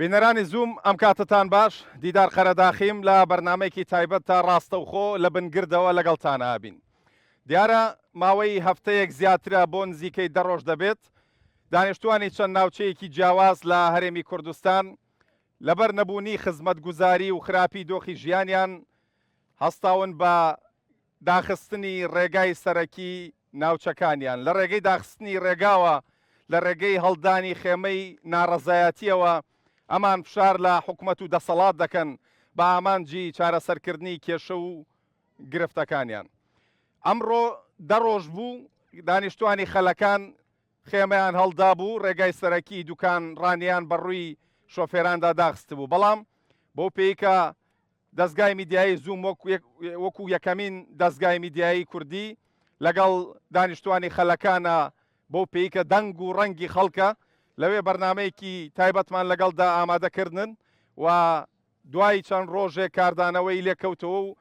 بینەرانی زووم ئەم کاتەتان باش، دیدار قەرەداخیم لە بەرنامەیەکی تایبەت تا ڕاستەوخۆ لە بنگردەوە لەگەڵتان ئابین. دیارە ماوەی هەفتەیەک زیاترە بۆ نزیکەی دە ڕۆژ دەبێت دانیشتوانی چەند ناوچەیەکی جیاواز لە هەرێمی کوردستان لەبەر نەبوونی خزمەتگوزاری و خراپی دۆخی ژیانیان هەستاون بە داخستنی ڕێگای سەرەکی ناوچەکانیان، لە ڕێگەی داخستنی ڕێگاوە، لە ڕێگەی هەڵدانی خێمەی ناڕەزایەتییەوە ئەمان فشار لە حکومەت و دەسەڵات دەکەن بە ئامانجی چارەسەرکردنی کێشە و گرفتەکانیان. ئەمڕۆ دە ڕۆژ بوو دانیشتوانی خەلەکان خێمەیان هەڵدابوو، ڕێگای سەرەکی دوکان ڕانیان بە ڕووی شۆفێراندا داخستبوو، بەڵام بەو پێی کە دەزگای میدیایی زووم وەکو یەکەمین دەزگای میدیایی کوردی لەگەڵ دانیشتوانی خەلەکانە بەو پێی کە دەنگ و ڕەنگی خەڵکە لەوێ بەرنامەیەکی تایبەتمان لەگەڵدا ئامادەکردن و دوای چەند ڕۆژێک کاردانەوەی لێکەوتەوە و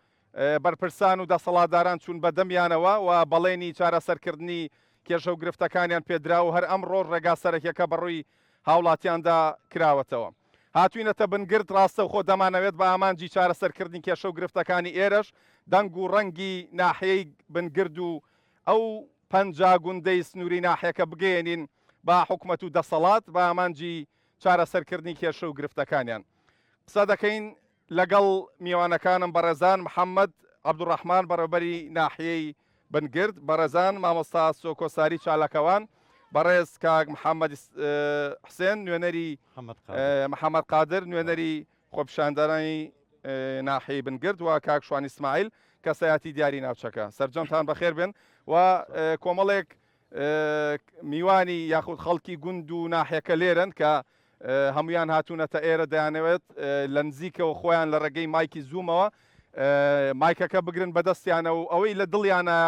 بەرپرسان و دەسەڵاتداران چوون بە دەمیانەوە و بەڵێنی چارەسەرکردنی کێشە و گرفتەکانیان پێدرا و هەر ئەمڕۆ ڕێگا سەرەکیەکە بەڕووی هاوڵاتیاندا کراوەتەوە. هاتوینەتە بنگرد ڕاستەوخۆ دەمانەوێت بە ئامانجی چارەسەرکردنی کێشە و گرفتەکانی ئێرەش دەنگ و ڕەنگی ناحیەی بنگرد و ئەو 50 گوندەی سنووری ناحیەکە بگەیەنین بە حکومەت و دەسەڵات بە ئامانجی چارەسەرکردنی کێشە و گرفتەکانیان. قسە دەکەین لەگەڵ میوانەکانم بەڕێزان محەممەد عەبدولڕەحمان بەڕێوبەری ناحیەی بنگرد، بەڕێزان مامۆستا سۆکۆساری چالاکەوان، بەڕێز کاک محەممەد حسێن نوێنەری محەممەد قادر نوێنەری خۆپیشاندەرانی ناحیەی بنگرد و کاک شوان ئیسماعیل کەسایەتی دیاری ناوچەکە. سەرجەمتان بەخێر بێن و کۆمەڵێک میوانی یاخود خەڵکی گوند و ناحیەکە لێرەن کە هەمویان هاتوونەتە ئێرە دەیانەوێت لە نزیکەوە خۆیان لە ڕێگەی مایکی زوومەوە مایکەکە بگرن بەدەستیانە و ئەوەی لە دڵیانە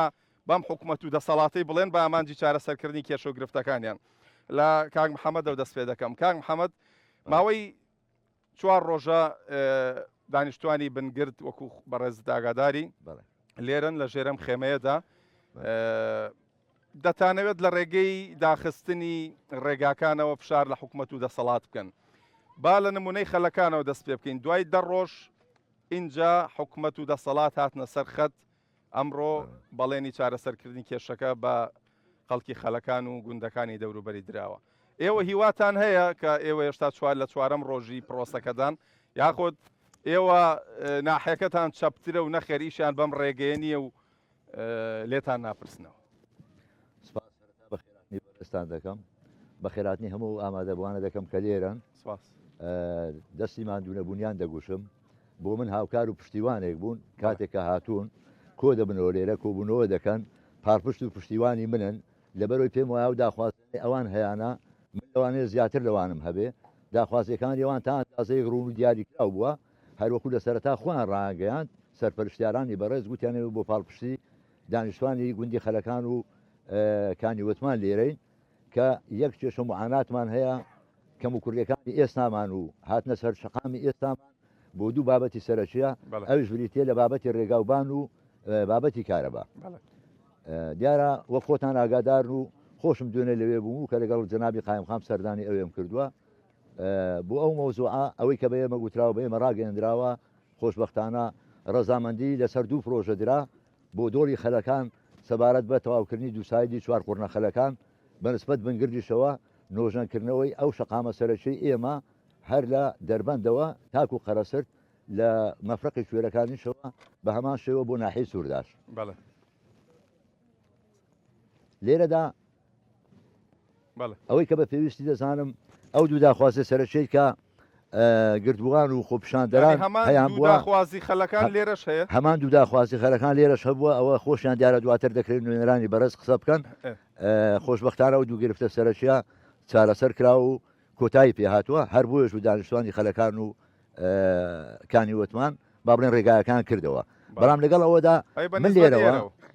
بەم حکومەت و دەسەڵاتی بڵێن بە ئامانجی چارەسەرکردنی کێشە و گرفتەکانیان لە کاک محەممەدەوە دەست پێ دەکەم کاک محەممەد ماوەی چوار ڕۆژە دانیشتوانی بنگرد وەکو بەڕێزت ئاگاداری لێرن لە ژێرم خێمەیەدا دەتانەوێت لە ڕێگەی داخستنی ڕێگاکانەوە فشار لە حکوومەت و دەسەڵات بکەن با لە نمونەی خەلەکانەوە دەست پێ بکەین دوای دە ڕۆژ اینجا حکوومەت و دەسەڵات هاتنە سەر خەت ئەمڕۆ بەڵێنی چارەسەرکردنی کێشەکە بە خەڵکی خەلەکان و گوندەکانی دەوروبەری دراوە. ئێوە هیواتان هەیە کە ئێوە هێشتا چوار لە چوارەم ڕۆژی پرۆسەکەدان یاخود ئێوە ناحیەکەتان چەپترە و نەخێر ئیشیان بەم ڕێگەیە نییە و لێتان ناپرسنەوە؟ سپاس سەرەتا بەخێرهاتنی بەڕێزتان دەکەم بەخێرهاتنی هەموو ئامادەبووانە دەکەم کە لێرەن سپاس. دەستی ماندوونەبوونیان دەگوشم بۆ من هاوکار و پشتیوانێک بوون کاتێک کە هاتوون کۆ دەبنەوە لێرە کۆبوونەوە دەکەن پاڵپشت و پشتیوانی منن لەبەرەوەی پێم وایە و داخوازیانەی ئەوان هەیانە من لەوانەیە زیاتر لەوانم هەبێ داخوازیەکانی ئەوان تا ئەندازەیەک ڕوون و دیاریکراو بووە هەروەکو لە سەرەتا خۆیان ڕایانگەیاند سەرپەرشتیارانی بەڕێز گوتیان ئێمە بۆ پاڵپشتی دانیشتوانی گوندی خەلەکان و کانی وتمان لێرەین کە یەک کێشە معاناتمان هەیە کەموکوڕیەکانی ئێستامان و هاتنە سەر شەقامی ئێستامان بۆ دوو بابەتی سەرەکیە ئەویش بریتیە لە بابەتی ڕێگاوبان و بابەتی کارەبا. دیارە وەک خۆتان ئاگادارن و خۆشم دوێنێ لەوێ بووم و کە لەگەڵ جەنابی قایمقام سەردانی ئەوێم کردووە بۆ ئەو مەوزوعە ئەوەی کە بە ئێمە گوتراوە بە ئێمە ڕاگەیەندراوە خۆشبەختانە ڕەزامەندی لەسەر دوو پرۆژە درا بۆ دۆڵی خەلەکان سەبارەت بە تەواوکردنی دووسایدی چوارقوڕنە خەلەکان بەنسبەت بنگردیشەوە نۆژەنکردنەوەی ئەو شەقامە سەرەکیەی ئێمە هەر لە دەربەندەوە تاکو قەرەسرد لە مەفرەقی کوێرەکانیشەوە بە هەمان شێوە بۆ ناحیەی سورداش. بەڵێ. لێرەدا بەڵێ. ئەوەی کە بە پێویستی دەزانم ئەو دوو داخوازیە سەرەکیەی کە گردبووان و خۆپیشاندەران هەمان هەیان دوو بووە داخوازی خەلەکان لێرەش هەیە؟ هەمان دوو داخوازی خەلەکان لێرەش هەبووە ئەوە خۆشیان دیارە دواتر دەکرێت نوێنەرانی بەڕێز قسە بکەن خۆشبەختانە ئەو دوو گرفتە سەرەکیە چارەسەر کرا و کۆتایی پێهاتووە هەر بۆیەش و دانیشتوانی خەلەکان و کانی وتمان با بڵێن ڕێگایەکان کردەوە بەڵام لەگەڵ ئەوەدا من لێرەوە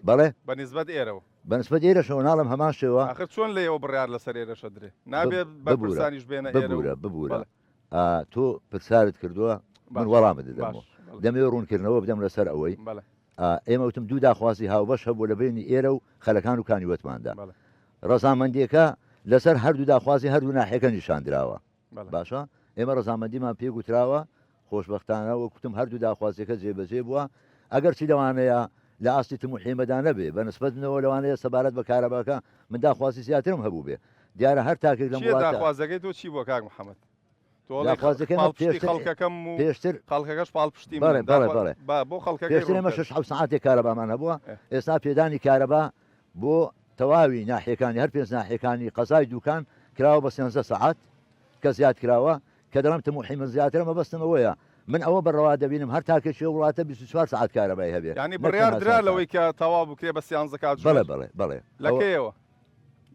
بەڵێ بەنیسبەت ئێرەوە بەنسبەت ئێرەشەوە ناڵم هەمان شێوە. ئاخر چۆن لێیەوە بڕیار لەسەر ئێرەشە درێ؟ نابێ بەرپرسانیش بێنە ئێرە و ببورە ببورە تۆ پرسیارت کردووە من وەڵامت دەدەمەوە دەمەوێت ڕوونکردنەوە بدەم لەسەر ئەوەی ئێمە وتم دوو داخوازی هاوبەش هەبوو لە بەینی ئێرە و خەلەکان و کانیوەتماندا ڕەزامەندیەکە لەسەر هەردوو داخوازی هەردوو ناحیەکە نیشان دراوە باشە. ئێمە ڕەزامەندیمان پێ گوتراوە، خۆشبەختانە وەک کوتم هەردوو داخوازیەکە جێبەجێ بووە، ئەگەرچی لەوانەیە لە ئاستی تموحی ئێمەدا نەبێ، بە نسبەت منەوە لەوانەیە سەبارەت بە کارەباکە من داخوازی زیاترم هەبووبێ، دیارە هەر تاکێک لەم چییە وڵاتە. داخوازەکەی تۆ چی بووە کاک محەمەد؟ تۆ ئەڵێی داخوازەکەی من پاڵپشتی پێشتر خەڵکەکەم و پێشتر خەڵکەکەش پاڵپشتی بەڵێ منن، بەڵێ داخوا بەڵێ با بۆ خەڵکەکەی پێشتر ڕوون ئێمە بکەرەوە. شەش حەوت سەعاتێک کارەبامان هەبووە، ئێ. ئێستا پێدانی کارەبا بۆ تەواوی ناحیەکانی هەر پێنج ناحیەکانی قەزای دوکان کراوە بە سێنزدە سەعات کە زیاد کراوە، کە دەڵێم تموحی من زیاترە مەبەستم ئەوەیە من ئەوە بە ڕەوا دەبینم هەر تاکێکی ئەو وڵاتە 24 سەعات کارەبای هەبێ یانی نەک بڕیار تەنها درا چوار سەعات. لەوەی کە تەواو بکرێ بە سیانزە بەڵێ کاتژمێر؟ بەڵێ بەڵێ لە ئەوە کەیەوە؟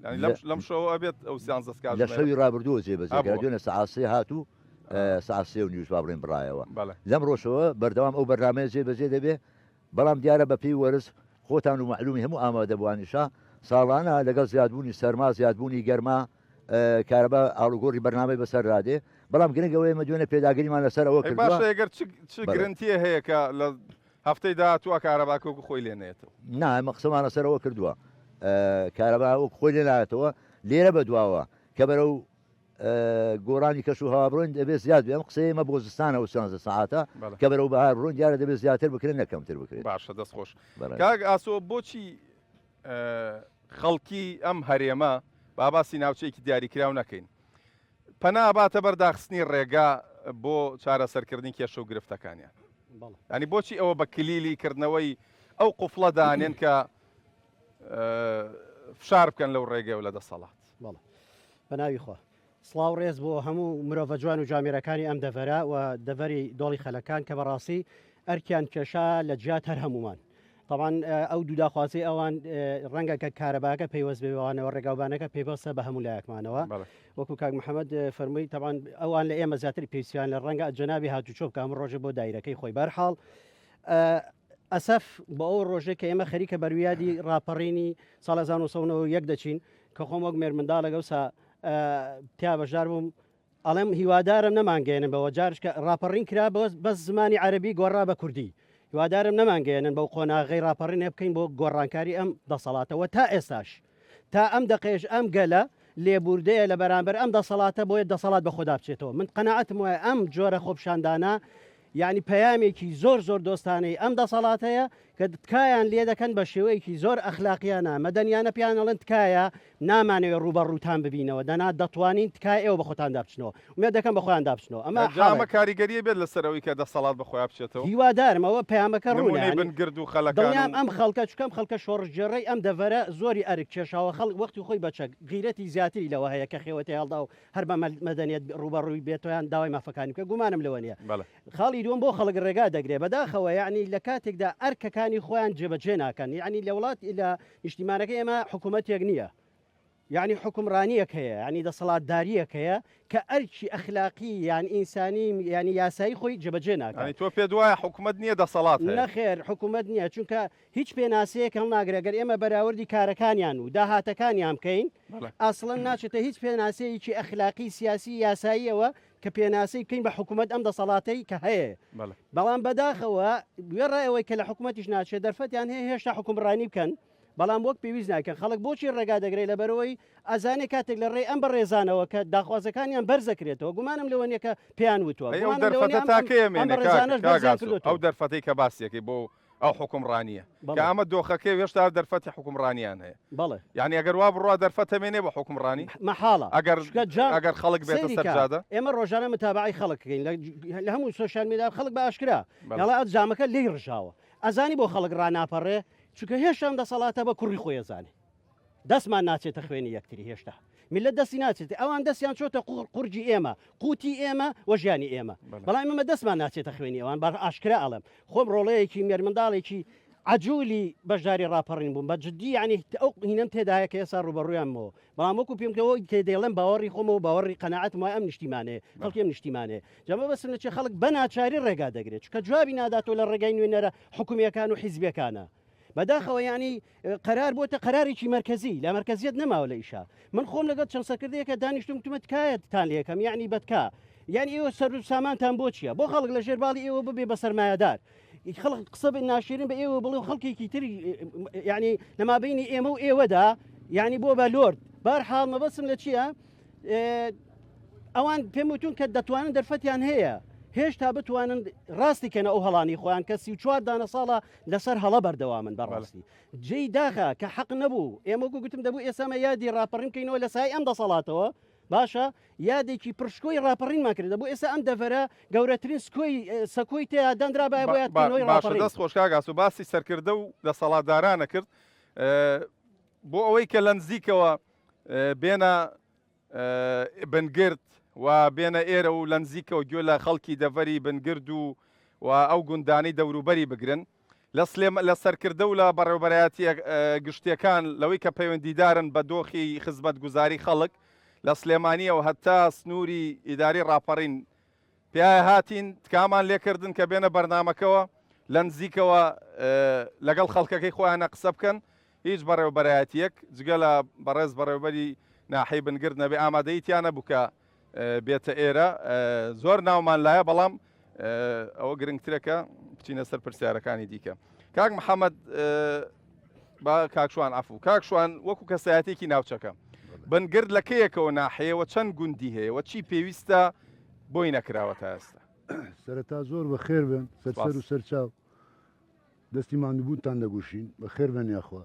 یانی لە لەم لەم شەوە ئەبێت ئەو سیانزە لە کاتژمێرە؟ شەوی ڕابردووە جێبەجێ کرا هەبووە. دوێنێ سەعات سێ هات و ئا. سەعات سێ و نیوش با بڵێین بڕایەوە. بەڵێ. لەم ڕۆژەوە بەردەوام ئەو بەرنامەیە جێبەجێ دەبێ بەڵام دیارە بە پێی وەرز خۆتان و مەعلومی هەموو ئامادەبووانیشە ساڵانە لەگەڵ زیادبوونی سەرما زیادبوونی گەرما کارەبا ئاڵوگۆڕی بەرنامەی بەسەردا دێ، بەڵام گرنگ ئەوەیە ئێمە دوێنێ پێداگریمان لەسەر ئەوە ئەی کردووە. باشە ئەگەر چ چ بەڵێ. گرنتیە هەیە کە لە هەفتەی داهاتووە کارەباکە وەکو خۆی لێ نەیەتەوە؟ نا ئێمە قسەمان لەسەر ئەوە کردووە کارەبا وەکو خۆی لێ نایەتەوە، لێرە بەدواوە کە بەرەو گۆڕانی کەش و هەوا بڕۆین دەبێت زیاد بێ، ئەم قسەی ئێمە بۆ زستانە ئەو سیانزە سەعاتە بەڵێ. کە بەرەو بەهار بڕۆین دیارە دەبێت زیاتر بکرێت نەک کەمتر بکرێت. باشە دەست خۆش. بەڵێ. کاک ئاسۆ بۆچی خەڵکی ئەم هەرێمە با باسی ناوچەیەکی دیاریکراو نەکەین پەنا ئەباتە بەر داخستنی ڕێگا بۆ چارەسەرکردنی کێشە و گرفتەکانیان ینی بۆچی ئەوە بە کلیلی کردنەوەی ئەو قوفڵە دانێن کە فشار بکەن لەو ڕێگەی و لە دەسەڵات بە ناوی خوا سڵاو ڕێز بۆ هەموو مرۆڤە جوان و جامێرەکانی ئەم دەڤەرە و دەڤەری دۆڵی خەلەکان کە بەڕاستی ئەرکیان کێشا لە جیات هەر هەمومان. طبعا ئەو دوو داخوازی ئەوان ڕەنگە کە کارەباکە پەیوەست بێوانەوە ڕێگاوبانەکە پێوەستە بە هەموو لایەکمانەوە وەکو کاک محەممەد فەرمووی طبعا ئەوان لە ئێمە زیاتر پێویستیان لە ڕەنگە جەنابی هاتوچۆ بکە هەموو ڕۆژێ بۆ دایرەکەی خۆی بەرحاڵ ئەسەف بۆ ئەو ڕۆژێک کە ئێمە خەریکە بەرویادی ڕاپەڕینی ساڵ 1991 دەچین کە خۆم وەک مێرمنداڵێک ئەوسا تیا بەشدار بووم ئەڵێم هیوادارم نەمانگەێنن بەوە جارش کە ڕاپەڕین کرا بەس زمانی عەربی گۆڕا بە کوردی هیوادارم نەمانگەێنن بەو قۆناغەی ڕاپەڕینێ بکەین بۆ گۆڕانکاری ئەم دەسەڵاتەوە تا ئێستاش تا ئەم دەقێش ئەم گەلە لێبوردەیە لە بەرامبەر ئەم دەسەڵاتە بۆیە دەسەڵات بە خۆدا بچێتەوە من قەناعەتم وایە ئەم جۆرە خۆپشاندانە یانی پەیامێکی زۆر زۆر دۆستانەی ئەم دەسەڵاتەیە کە تکایان لێ دەکەن بە شێوەیەکی زۆر ئەخلاقیانە مەدەنیانە پێیان ئەڵێن تکایە نامانەوێ ڕووبەڕووتان ببینەوە دەنا دەتوانین تکایە ئێوە بە خۆتاندا بچنەوە ئومێد دەکەم بە خۆیاندا بچنەوە ئەمە جا ئەمە حاڵێک. کاریگەریی بێت لەسەر ئەوەی کە دەسەڵات بە خۆیا بچێتەوە؟ هیوادارم ئەوە پەیامەکە ڕوونە نموونەی یانی بن گرد و خەلەکان دڵنیام و. ئەم خەڵکە چونکە ئەم خەڵکە شۆڕشگێڕەی ئەم دەڤەرە زۆری ئەرک کێشاوە خەڵک وەختی خۆی بە چەک غیرەتی زیاتری لەوە هەیە کە خێوەتی هەڵدا و هەر بە مەدەنیەت ڕووبەڕووی بێتەوە یان داوای مافەکانی بکە گومانم لەوە نییە. بەڵێ. خاڵی دووەم بۆ خەڵک ڕێگا دەگرێ بەداخەوە یەعنی لە کاتێکدا ئەرکەکانی خۆیان جێبەجێ ناکەن یەعنی لە وڵات لە نیشتیمانەکەی ئێمە حکوومەتێک نییە یەعنی حوکمڕانییەک هەیە یەعنی دەسەڵاتدارییەک هەیە کە ئەرکی ئەخلاقی یان ئینسانی یانی یاسایی خۆی جێبەجێ ناکات. یانی تۆ پێت وایە حکوومەت نییە دەسەڵات هەیە؟ نەخێر حکوومەت نییە چونکە هیچ پێناسەیەک هەڵناگرێ گەر ئێمە بەراوردی کارەکانیان و داهاتەکانیان بکەین ئەسڵەن ناچێتە هیچ پێناسەیەکی ئەخلاقی سیاسی یاساییەوە کە پێناسەی بکەین بە حکوومەت ئەم دەسەڵاتەی کە هەیە بەڵام بەداخەوە وێڕای ئەوەی کە لە حکوومەتیش ناچێت دەرفەتیان هەیە هێشتا حکومڕانی بکەن بەڵام وەک پێویست ناکەن خەڵک بۆچی ڕێگا دەگرێت لەبەرەوەی ئەزانێ کاتێک لە ڕێی ئەم بەڕێزانەوە کە داخوازەکانیان بەرزەکرێتەوە گومانم لەوە نییە کە پێیان وتووە ئەو دەرفەتە تاکەیە مێنێ ئەو دەرفەتەی کە باسیەکەی بۆ ئەو حوکمڕانییە کە ئەمە دۆخەکەی و هێشتا دەرفەتی حوکمڕانیان هەیە. بەڵێ. یانی ئەگەر وا بڕوا دەرفەت هەمێنێ بۆ حوکمڕانی؟ مەحاڵە. ئەگەر چونکە جا ئەگەر خەڵک بێتە سەیری سەر کە جادە؟ ئێمە ڕۆژانە متابەعەی خەڵک کەین لە لە هەموو سۆشیال میدیا خەڵک بە ئاشکرا بەڵێ. ئەڵێ ئەو جامەکە لێی ڕژاوە. ئەزانی بۆ خەڵک ڕاناپەڕێ؟ چونکە هێشتا ئەم دەسەڵاتە بە کوڕی خۆی ئەزانێ. دەستمان ناچێتە خوێنی یەکتری هێشتا میللەت دەستی ناچێت ئەوان دەستیان چۆتە قورگی ئێمە قوتی ئێمە و ژیانی ئێمە بەڵام ئێمە دەستمان ناچێتە خوێنی ئەوان بە ئاشکرا ئەڵێم خۆم ڕۆڵەیەکی مێرمنداڵێکی عجولی بەشداری ڕاپەڕین بووم بە جدی یعنی ئەو هینەم تێدایە کە ئێستا ڕوبەڕوویانمەوە بەڵام وەکو پێم کەەوە کێ دەیڵێم باوەڕی خۆمەوە باوەڕی قەناعەتم وای ئەم نیشتیمانەیە خەڵکی ئەم نیشتیمانەیە جەمە بەسم لە چێ خەڵک بە ناچاری ڕێگا دەگرێت چونکە جوابی ناداتەوە لە ڕێگای نوێنەرە حکومیەکان و حیزبیەکانە بەداخەوە یانی قەرار بۆتە قەرارێکی مەرکەزی لە مەرکەزیەت نەماوە لە ئیشا من خۆم لەگەڵ چەند سەرکردەیەکە دانیشتم وتمە تکایە تان لێکەم یعنی بەتکا یعنی ئێوە سەر و سامانتان بۆ چییە بۆ خەڵک لە ژێر باڵی ئێوە ببێ بە سەرمایەدار خەڵک قسە بە ناشرین بە ئێوە بڵێ و خەڵکێکی تر یعنی لە مابینی ئێمە و ئێوەدا یعنی بۆ بە لۆرد بار حاڵ مەبەستم لە چییە؟ ئەوان پێم وتون کە دەتوانن دەرفەتیان هەیە هێشتا بتوانن ڕاستی کەنە ئەو هەڵانی خۆیان کە 34 دانە ساڵە لەسەر هەڵە بەردەوامن بەڕاستی جێی داخە کە حەق نەبوو ئێمە وەکو گوتم دەبوو ئێسامە یادی ڕاپەڕین بکەینەوە لە سای ئەم دەسەڵاتەوە باشە یادێکی پڕشکۆی ڕاپەڕینمان کرد دەبوو ئێستا ئەم دەڤەرە گەورەترین سکۆی سەکۆی تێیا دانرابایە بۆ یادکردنەوەی باشە ڕاپەڕین. دەست خۆش کاک ئاسۆ باسی سەرکردە و دەسەڵاتدارانە کرد بۆ ئەوەی کە لە نزیکەوە بێنە بنگرد و بێنە ئێرە و لە نزیکەوە گوێ لە خەڵکی دەڤەری بنگرد و و ئەو گوندانەی دەوروبەری بگرن لە سلێم لە سەرکردە و لە بەڕێوەبەرایەتییە گشتییەکان لەوەی کە پەیوەندیدارن بە دۆخی خزمەتگوزاری خەڵک لە سلێمانییەوە هەتا سنووری ئیداری ڕاپەڕین پیایا هاتین تکامان لێکردن کە بێنە بەرنامەکەوە لە نزیکەوە لەگەڵ خەڵکەکەی خۆیانە قسە بکەن هیچ بەڕێوەبەرایەتییەک جگە لە بەڕێز بەڕێوەبەری ناحیەی بنگرد نەبێ ئامادەیی تیا نەبوو کە بێتە ئێرە زۆر ناومان لایە بەڵام ئەوە گرنگترە کە بچینە سەر پرسیارەکانی دیکە کاک محەممەد با کاکشوان عفو کاکشوان وەکو کەسایەتێکی ناوچەکە بنگرد لە کەیەکەوە ناحەیەوە چەند گوندی هەیە و چی پێویستە بۆی نەکراوە تا ئێستا؟ سەرەتا زۆر بەخێر بن سەرسەر و سەرچاو دەستی ماندووبوونتان دەگوشین بەخێر بن یاخوا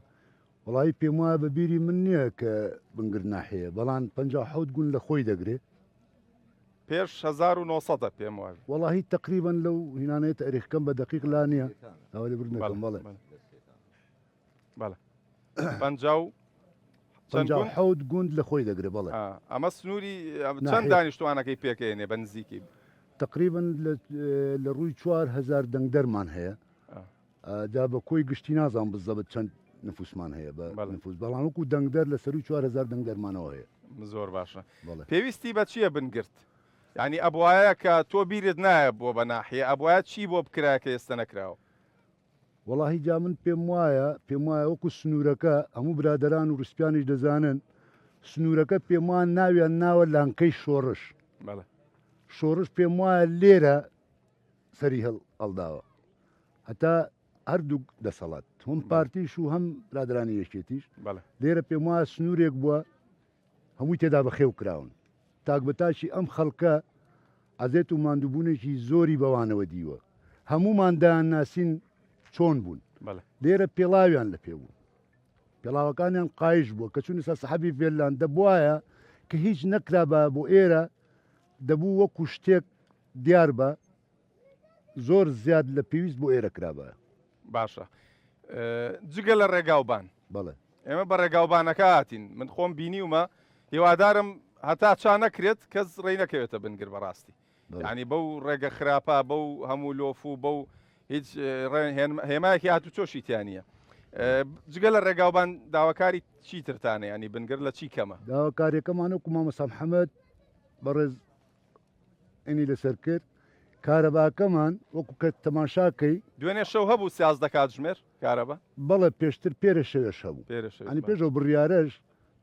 وەڵایی پێم وایە بە بیری من نییە کە بنگرد ناحیەیە بەڵام 57 گوند لە خۆی دەگرێ. پێش 1900 پێم وابێ. وەڵاهی تەقریبەن لەو هینانەیە تاریخەکەم بە دەقیق لا نییە داوای لێبوردن دەکەم بەڵێ. بەڵێ پەنجا و چەند گوند؟ 57 گوند لە خۆی دەگرێ بەڵێ. ئەمە سنووری چەند دانیشتوانەکەی پێکەێنێ بە نزیکی؟ تەقریبەن لە ڕووی 4000 دەنگدەرمان هەیە. جا بە کۆی گشتی نازانم بزەبت چەند نفوسمان هەیە بە نفوس بەڵام وەکو دەنگدەر لە سەروی 4000 دەنگدەرمانەوە هەیە. زۆر باشە پێویستی بە چییە بنگرت؟ یعنی ئەبوایە کە تۆ بیرت نایە بۆ بە ناحیە ئەبوایە چی بۆ بکرایە کە ئێستا نەکراوە؟ وەڵاهی جا من پێم وایە پێم وایە وەکو سنوورەکە هەموو برادەران و ڕیسپیانیش دەزانن سنوورەکە پێم وایە ناویان ناوە لانکەی شۆڕش شۆڕش پێم وایە لێرە سەری هەڵ هەڵداوە هەتا هەردووک دەسەڵات هەم پارتیش و هەم برادرانی یەکێتیش لێرە پێم وایە سنوورێک بووە هەمووی تێدا بەخێو کراون تاک بە تاکی ئەم خەڵکە عەزێت و ماندووبوونێکی زۆری بەوانەوە دیوە هەموومان دەیانناسین چۆن بوون لێرە پێڵاویان لە پێ بوو پێڵاوەکانیان قایش بووە کە چوونە سەر سەحەبی ڤێلان دەبواە کە هیچ نەکرابا بۆ ئێرە دەبوو وەکو شتێک دیار بە زۆر زیاد لە پێویست بۆ ئێرە کرابایە. باشە جگە لە ڕێگاوبان. بەڵێ. ئێمە بە ڕێگاوبانەکە هاتین من خۆم بینیومە هیوادارم هەتا چا نەکرێت کەس ڕێی نەکەوێتە بنگر بەڕاستی ینی بەو ڕێگە خراپە بەو هەموو لۆف و بەو هیچ هێمایەکی هاتوچۆشی تیا نییە جگە لە ڕێگاوبان داواکاری چیترتانە ینی بنگر لە چی کەمە؟ داواکاریەکەمان وەکو مامۆستا محەممەد بەڕێز ینی لەسەر کرد کارەباکەمان وەکو کە تەماشاکەی. دوێنێ شەو هەبوو 13 کاتژمێر کارەبا؟ بەڵێ پێشتر پێرە شەوێش هەبوو. پێرە شەوێش یانی پێش ئەو بڕیارەش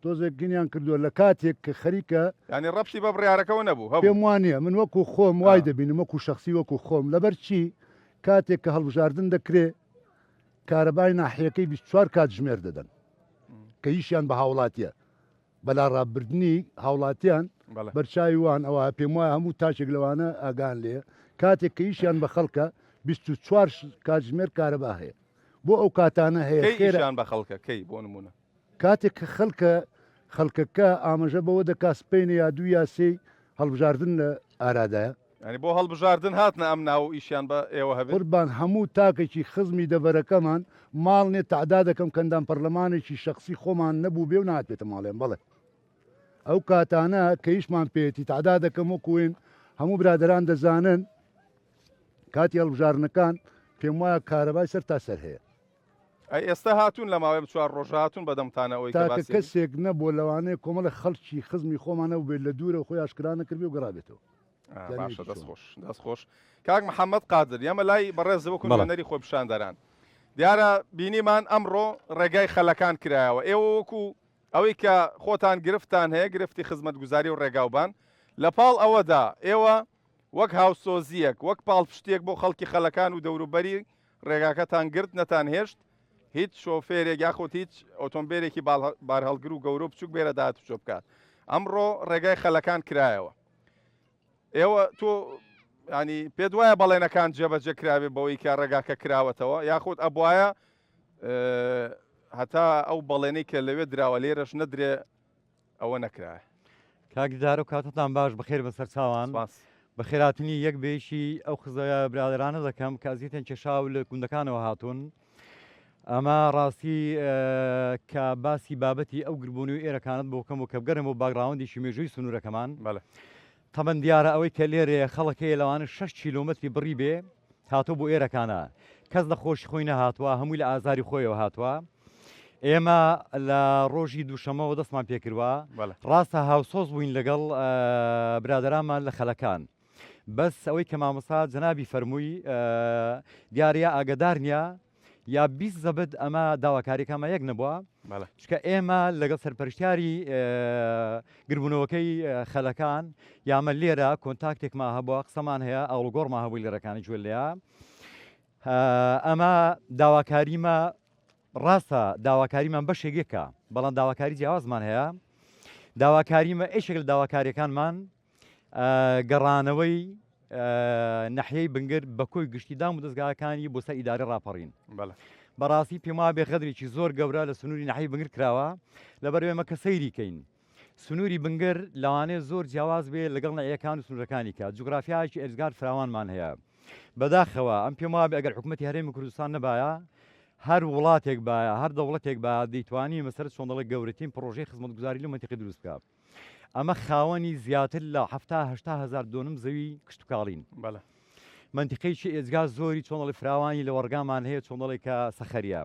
تۆزێک گینیان کردووە لە کاتێک کە خەریکە. یانی ڕەبتی بە بڕیارەکەوە نەبوو هەبوو. پێم وانییە من وەکو خۆم وای دەبینم وەکو شەخسی وەکو خۆم لەبەر چی کاتێک کە هەڵبژاردن دەکرێ کارەبای ناحیەکەی 24 کاتژمێر دەدەن کە ئیشیان بە هاوڵاتیە بە لاڕابردنی هاوڵاتیان بەرچاوی وان ئەوە پێم وایە هەموو تاکێک لەوانە ئاگان لێ کاتێک کە ئیشیان بە خەڵکە 24 کاتژمێر کارەبا هەیە بۆ ئەو کاتانە هەیە خێران بە خەڵکە کەی بۆ نمونە کاتێک کە خەڵکە خەڵکەکە ئاماژە بەوە دەکا سپینە یا دوو یا سێی هەڵبژاردن لە ئارادایە. یانی بۆ هەڵبژاردن هاتنە ئەم ناو و ئیشیان بە ئێوە هەبێت؟ قوربان هەموو تاکێکی خزمی دەڤەرەکەمان ماڵ نیە تەعدا دەکەم کەندام پەرلەمانێکی شەخسی خۆمان نەبووبێ و نەهاتبێتە ماڵیان بەڵێ ئەو کاتانە کە ئیشمان پێیەتی تەعدا دەکەم وەکوین هەموو برادەران دەزانن کاتی هەڵبژاردنەکان پێم وایە کارەبای سەر تا سەر هەیە. ئەی ئێستا هاتوون لە ماوەی ئەم چوار ڕۆژە هاتوون بەدەمتانە ئەوەی کە تاکە باسی کەسێک نەبووە لەوانەیە کۆمەڵێک خەڵکی خزمی خۆمان نەبووبێت لە دوورەوە خۆی ئاشکرا نەکردبێ و گەڕابێتەوە. باشە دەست خۆش دەست خۆش کاک محەممەد قادر ئێمە لای بەڕێز وەکو نوێنەری خۆپیشاندەران دیارە بینیمان ئەمڕۆ ڕێگای خەلەکان کرایەوە ئێوە وەکو ئەوەی کە خۆتان گرفتان هەیە گرفتی خزمەتگوزاری و ڕێگاوبان لە پاڵ ئەوەدا ئێوە وەک هاوسۆزیەک وەک پاڵپشتێک بۆ خەڵکی خەلەکان و دەوروبەری ڕێگاکەتان گرت نەتانهێشت هیچ شۆفێرێک یاخود هیچ ئۆتۆمبێلێکی بارهەڵگر و گەورە و بچوک بێرە داهاتوچۆ بکات ئەمڕۆ ڕێگای خەلەکان کرایەوە. ئێوە تۆ ینی پێت وایە بەڵێنەکان جێبەجێ کرابێ بەوەی کە ڕێگاکە کراوەتەوە یاخود ئەبواە هەتا ئەو بەڵێنەی کە لەوێ دراوە لێرەش نەدرێ ئەوە نەکرایە. کاک دیدار و کاتتان باش بەخێر بە سەرچاوان. سپاس. بەخێراتنی یەک بەیەکی ئەو خزە برادەرانە دەکەم کە ئەزیەتیان کێشا و لە گوندەکانەوە هاتوون. ئەمە ڕاستی کە باسی بابەتی ئەو گربوونەوەی ئێرەکانت بۆ کەم و کە بگەرم بۆ باگڕاوەندێکی مێژووی سنوورەکەمان. بەڵێ. تەبەن دیارە ئەوەی کە لێرەیە خەڵک هەیە لەوانە شەش کیلۆمەتری بڕی بێ هاتووە بۆ ئێرەکانە کەس لە خۆشی خۆی نەهاتووە هەمووی لە ئازاری خۆیەوە هاتووە ئێمە لە ڕۆژی دووشەمەوە دەستمان پێکردوە ڕاستە هاوسۆز بووین لەگەڵ برادەرانمان لە خەلەکان بەس ئەوەی کە مامۆستا جەنابی فەرمووی دیارە ئاگدار نییە یا 20 زەبت ئەمە داواکاریەکانمان یەک نەبووە چکە ئێمە لەگەڵ سەرپەرشتیاری گربوونەوەکەی خەلەکان یامە لێرە کۆنتاکتێکمان هەبووە قسەمان هەیە ئاڵوگۆڕمان هەبوو لێرەکانی گوێ لێە ئەمە داواکاریمە ڕاستە داواکاریمان بەشێک یەکە بەڵام داواکاری جیاوازمان هەیە داواکاریمە ئێشێک لە داواکاریەکانمان گەڕانەوەی نەحیەی بنگر بە کۆی گشتی دام و دەستگاکانی بۆ سەر ئیدارە ڕاپەڕین بەڕاستی پێم وابێ غەدرێکی زۆر گەورە لە سنووری نەحیەی بنگر کراوە لەبەر ئێمە کە سەیری کەین سنووری بنگر لەوانەیە زۆر جیاواز بێ لەگەڵ نەعیەکان و سنوورەکانی کە جوگرافیایەکی ئێجگار فراوانمان هەیە بەداخەوە ئەم پێم وابێ ئەگەر حکوومەتی هەرێمی کوردستان نەبایە هەر وڵاتێک باە هەر دەوڵەتێک با دەیتوانی مەسەر چۆن دەڵێ گەورەترین پرۆژەی خزمەتگوزاری لەو مەنتیقە دروست بکات ئەمە خاوەنی زیاتر لە حەفتا هەشتا هەزار دۆنم زەوی کشتوکاڵین. بەڵێ. مەنتیقەیەکی ئێجگار زۆری چۆن دەڵێ فراوانی لەوەڕگامان هەیە چۆن دەڵێ کە سەخەریە.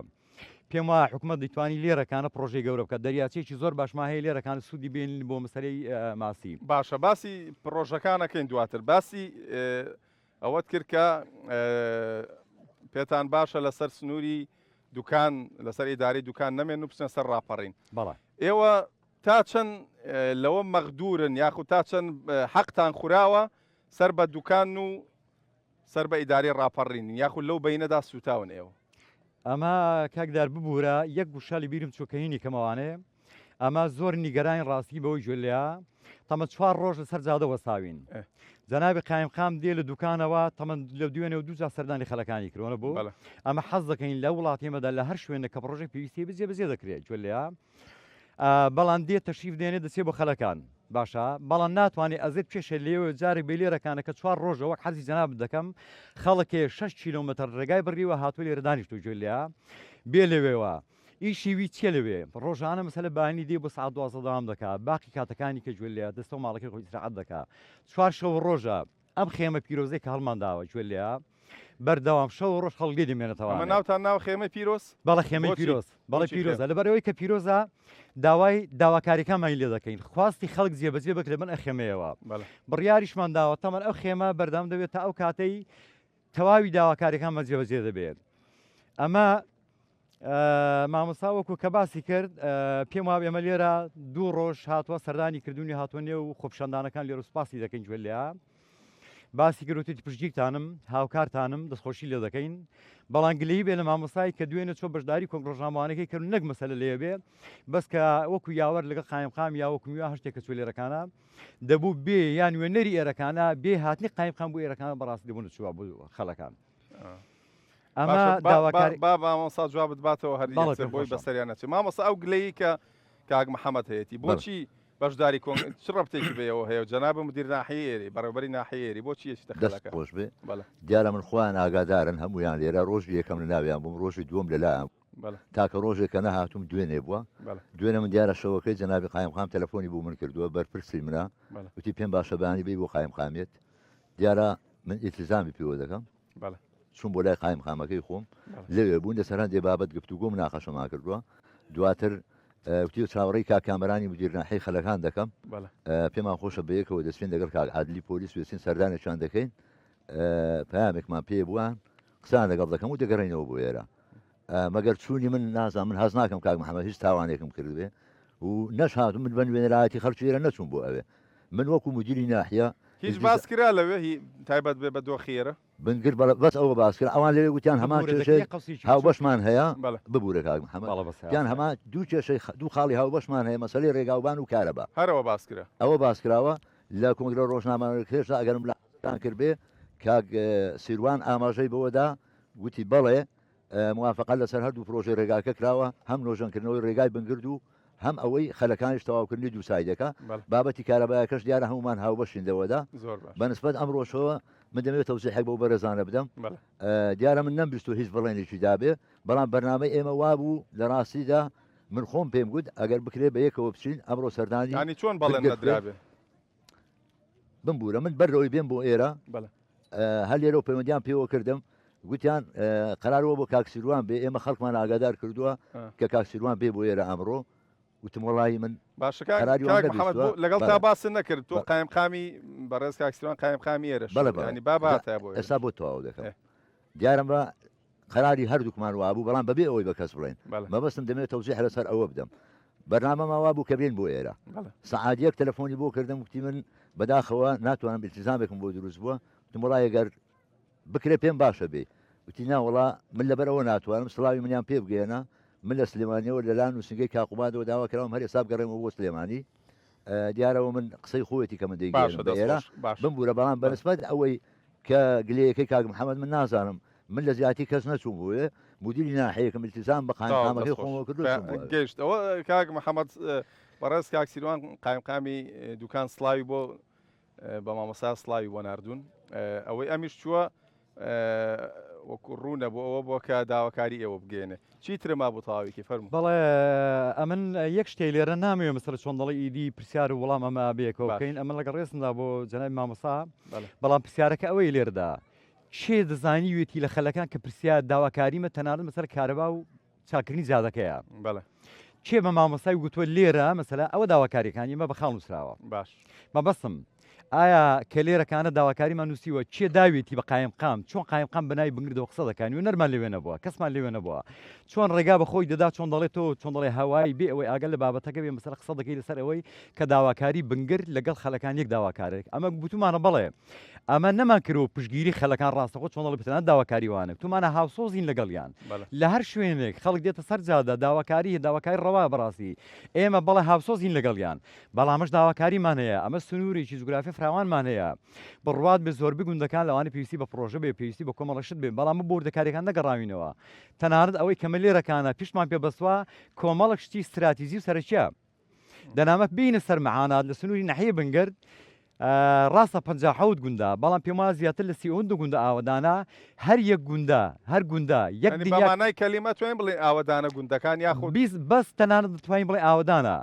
پێم وایە حکومەت دەیتوانی لێرەکانە پڕۆژەی گەورە بکات. دەریاچەیەکی زۆر باشمان هەیە لێرەکانە سوودی بێنین بۆ مەسەلەی ماسی. باشە باسی پڕۆژەکان ئەکەین دواتر. باسی ئەوەت کرد کە پێتان باشە لەسەر سنووری دوکان لەسەر ئیدارەی دوکان نەمێن و بچنە سەر ڕاپەڕین. بەڵێ. ئێوە تا چەند لەوە مەغدورن یاخود تا چەند حەقتان خوراوە سەر بە دوکان و سەر بە ئیدارەی ڕاپەڕینن یاخود لەو بەینەدا سووتاون ئێوە؟ ئەمە کاک دار ببورە یەک وشە لە بیرم چوو کە هینی کەمەوانێ ئەمە زۆر نیگەرانی ڕاستی بەوەی گوێ لێیە تەمە چوار ڕۆژ لەسەر جادە وەستاوین جەنابی قایمقام دێ لە دوکانەوە تەمەن لە دوێنێ و دووجا سەردانی خەلەکانی کردووە بۆ ئەمە حەز دەکەین لە وڵاتی ئێمەدا لە هەر شوێنێک کە پڕۆژەی پێویستی بجێ بەجێ دەکرێت گوێ لێیە بەڵام دێ تەشریف دێنێ دەچێ بۆ خەلەکان باشە بەڵام ناتوانێ ئەزێت بکێشێ لێوە جارێک بێ لێرەکانە کە چوار ڕۆژە وەک حەزی جەنابت دەکەم خەڵکێ 6 کیلۆمەتر ڕێگای بڕیوە هاتوو لێرە دانیشتو گوێ لێیە بێ لەوێوە ئیشی وی چیە لەوێ ڕۆژانە مەسەلە بانی دێ بۆ سعات 12 دەوام دەکا باقی کاتەکانی کە گوێ لێیە دەستەوە ماڵەکەی خۆی ئیسراحەت دەکا چوار شەو ڕۆژە ئەم خێمە پیرۆزەی کە هەڵمان داوە گوێ لێیە بەردەوام شەو و ڕۆژ خەڵک لێ دەمێنێتەوە. ئەمە ناوتان ناوە خێمەی پیرۆز؟ بەڵێ خێمەی پیرۆز بەڵێ پیرۆزە لەبەر ئەوەی کە پیرۆزە داوای داواکاریەکانمانی لێ دەکەین خواستی خەڵک جێبەجێ بکرێت بن ئە خێمەیەوە بڕیاریشمان داوە تەمەن ئەو خێمە بەردەم دەبێت تا ئەو کاتەی تەواوی داواکاریەکانمان جێبەجێ دەبێت ئەمە مامۆستا وەکو کە باسی کرد پێم وابێ ئێمە لێرە دوو ڕۆژ هاتووە سەردانی کردوونی هاتووە نێو خۆپیشاندانەکان لێرە سوپاسی دەکەین گوێ لێیە باسی کرد وتی پشتگیرتانم هاوکارتانم دەستخۆشی لێ دەکەین بەڵام گلەیی بێ لە مامۆستای کە دوێنێ چۆ بەشداری کۆنگ ڕۆژنامەوانەکەی کرد نەک مەسەلە لێ بێ بەس کە وەکو یاوەر لەگەڵ قایمقام یا وەکو میوان هەر شتێک کە چوو لێرەکانە دەبوو بێ یان نوێنەری ئێرەکانە بێ هاتنی قایمقام بۆ ئێرەکانە بەڕاستی دەبوو نەچووە بۆ خەلەکان. ئەمە داواکاری با مامۆستا جوابت باتەوە هەر یەکسەر بۆی بەسەریان نەچێت مامۆستا ئەو گلەیی کە کاک محەممەد هەیەی بۆچی بەشداری کۆن چ ڕەبتێکی بەیەوە هەیە و جەناب مدیر ناحیەی ئێرەی بەڕێوەبەری ناحیەی ئێرەی بۆچی یەچیتە دەست خەلەکە خۆش بێ بەڵێ دیارە من خۆیان ئاگادارن هەموویان لێرە ڕۆژی یەکەم لە ناویان بووم ڕۆژی دووەم لە لایان بەڵێ تاکە ڕۆژێک کە نەهاتووم دوێنێ بووە بەڵێ دوێنێ من دیارە شەوەکەی جەنابی قایمقام تەلەفۆنی بۆ من کردووە بەرپرسی منە بەڵێ وتی پێم باشە بەیانی بێی بۆ قایمقامیەت دیارە من ئیلتیزامی پێوە دەکەم بەڵێ چووم بۆ لای قایمقامەکەی خۆم لەوێ بوون لەسەر هەندێ بابەت گفتوگۆ مناقەشەمان کردووە دواتر وتی چاوەڕێی کاک کامەرانی مدیر ناحیەی خەلەکان دەکەم پێمان خۆشە بەیەکەوە دەچین لەگەڵ کاک عادلی پۆلیس وێچین سەردانێکیان دەکەین پامێکمان پێ بووە قسان لەگەڵ دەکەم و دەگەڕینەوە بۆ ئێرە مەگەر چوونی من نازان من هەز ناکەم کاک محەممەد هیچ تاوانێکم کردبێ و نەش هاتوو من بە نوێنەرایەتی خەڵکی ئێرە نەچووم بۆ ئەوێ من وەکو مدیری ناحیە هیچ باس کرا لەوێ هی تایبەت بێ بە دۆخی ئێرە؟ بنگر بەڵێ بەس ئەوە باس کرا ئەوان لەوێ گوتیان هەمان ببورە کێشەی دەکرێ قەوسێکی بچووک هاوبەشمان هەیە بەڵێ. ببورە کاک محەمەد بەڵێ بەس گوتیان هەمان دوو کێشەی دوو خاڵی هاوبەشمان هەیە مەسەلەی ڕێگاوبان و کارەبا هەر ئەوە باس کرا. ئەوە باس کراوە. لە کۆنگرە ڕۆژنامەکەشدا ئەگەر ملاحەزەتان کردبێ کاک سیروان ئاماژەی بەوەدا گوتی بەڵێ موافقە لەسەر هەردوو پرۆژەی ڕێگاکە کراوە هەم نۆژەنکردنەوەی ڕێگای بنگرد و هەم ئەوەی خەلەکانیش تەواوکردنی دوو سایدەکە بابەتی کارەبایەکەش دیارە هەمومان هاوبەشین لەوەدا بەنسبەت ئەمڕۆشەوە من دەمەوێت تەوزیحێک بەو بەرێزانە بدەم دیارە من نەمبیستووە هیچ بەڵێنێکی دابێ بەڵام بەرنامەی ئێمە وابوو لە ڕاستیدا من خۆم پێم گوت ئەگەر بکرێ بە یەکەوە بچین ئەمڕۆ سەردانی ینی چۆن بەڵێن نەدرابێ بمبوورە من بەرەوەی بێم بۆ ئێرە هەر لێرەوە پەیوەندیان پێوە کردم گوتیان قرارەوە بۆ کاک سیروان بێ ئێمە خەڵکمان ئاگادار کردووە کە کاک سیروان بێ بۆ ئێرە ئەمڕۆ وتم وەڵی من باشە کاک محەممەد لەگەڵ تا باس نەکرد تۆ قایمقامی بەڕێز کاک سیروان قایمقامی ئێرەش بەڵێ بەڵێ با باتە بۆ ئێستا بۆ تەواو دەکەم دیارم بە قەراری هەردووکمان وابوو بەڵام بەبێ ئەوەی بە کەس بڵێن مەبەستم دەمەوێت تەوزیح لەسەر ئەوە بدەم بەرنامەمان وابوو کە بێن بۆ ئێرە سەعات یەک تەلەفۆنی بۆ کردم وتی من بەداخەوە ناتوانم ئیلتیزامێکم بۆ دروست بووە وتم وەڵا ئەگەر بکرێ پێم باشە بێ وتی نا وەڵا من لەبەر ئەوە ناتوانم سڵاوی منیان پێ بگەیەنە من لە سلێمانیەوە لەلا نووسنگەی کاقوبادەوە داوا کراوم هەر ئێستا بگەڕێمەوە بۆ سلێمانی دیارەوە من قسەی خۆیەتی کە من دەیگەیەنم بە ئێرە بمبوورە بەڵام بەنسبەت ئەوەی کە گلەیەکەی کاک محەممەد من نازانم من لە زیاتی کەس نەچووم بۆیە مدیری ناحەیەکم التزام بە قایمقامەکەی خۆمەوە کردو چووم بۆ ئەوێ. گەیشت ئەوە کاک محەممەد بەڕێز کاک سیروان قایمقامی دوکان سڵاوی بۆ بە مامۆستا سڵاوی بۆ ناردوون ئەوەی ئەمیش چووە وەکو ڕوونە بۆ ئەوە بۆ کە داواکاری ئێوە بگەێنێ چی ترە ما بۆ تەواویکی فەرموو. بەڵێ ئەمن یەک شتێ لێرە نامەوێ مەسەلە چۆن دەڵێ ئیدی پرسیار و وەڵام ئەمە بەیەکەوە بکەین ئەمن لەگەڵ ڕێزمدا بۆ جەنابی مامۆستا بەڵام پرسیارەکە ئەوەی لێرەدا کێ دەزانیوێتی لە خەلەکان کە پرسیار داواکاریمە تەنانەت مەسەلە کارەبا و چاکردنی جادەکەیە بەڵێ کێ بە مامۆستای گوتووە لێرە مەسەلە ئەوە داواکاریەکانی ئێمە بە خاڵ نووسراوە باش مەبەستم ئایا کە لێرەکانە داواکاریمان نووسیوە کێ داوێتی بە قایمقام چۆن قایمقام بەناوی بنگردەوە قسە دەکات نوێنەرمان لەوێ نەبووە کەسمان لەوێ نەبووە چۆن ڕێگا بە خۆی دەدا چۆن دەڵێت تۆ چۆن دەڵێ هەوای بێ ئەوەی ئاگەر لە بابەتەکە بێ مەسەلە قسە دەکەی لەسەر ئەوەی کە داواکاری بنگر لەگەڵ خەلەکان یەک داواکارێک ئەمە گوتومانە بەڵێ ئەمە نەمان کردوە پشتگیری خەلەکان ڕاستەخۆ چۆن دەڵێ بتەنها داواکاری وانە تومانە هاوسۆزین لەگەڵیان لە هەر شوێنێک خەڵک دێتە سەر جادە داواکاری داواکاری ڕەوایە بەڕاستی ئێمە بەڵێ هاوسۆزین لەگەڵیان بەڵامش داواکاریمان هەیە ئەمە سنوورێکی جوگرافی فراوانمان هەیە بڕوات بێ زۆربەی گوندەکان لەوانەیە پێویستی بە پڕۆژە بێ پێویستی بە کۆمەڵە شت بێ بەڵام بۆ وردەکاریەکان نەگەڕاوینەوە تەنانەت ئەوەی کە ملێرەکانە پشتمان پێ بەستوە کۆمەڵک شتی ستراتیزی و سەرەکیە دەنامە بینە سەر معانات لە سنووری ناحیەی بنگرد ڕاستە 57 گوندە بەڵام پێم وایە زیاتر لە 32 گوندە ئاوەدانە هەر یەک گوندە هەر گوندە یەک یعنی بە دنیا مانای کەلیمە توانین بڵێین ئاوەدانە گوندەکان یاخود 20 بەس تەنانەت دەتوانین بڵێین ئاوەدانە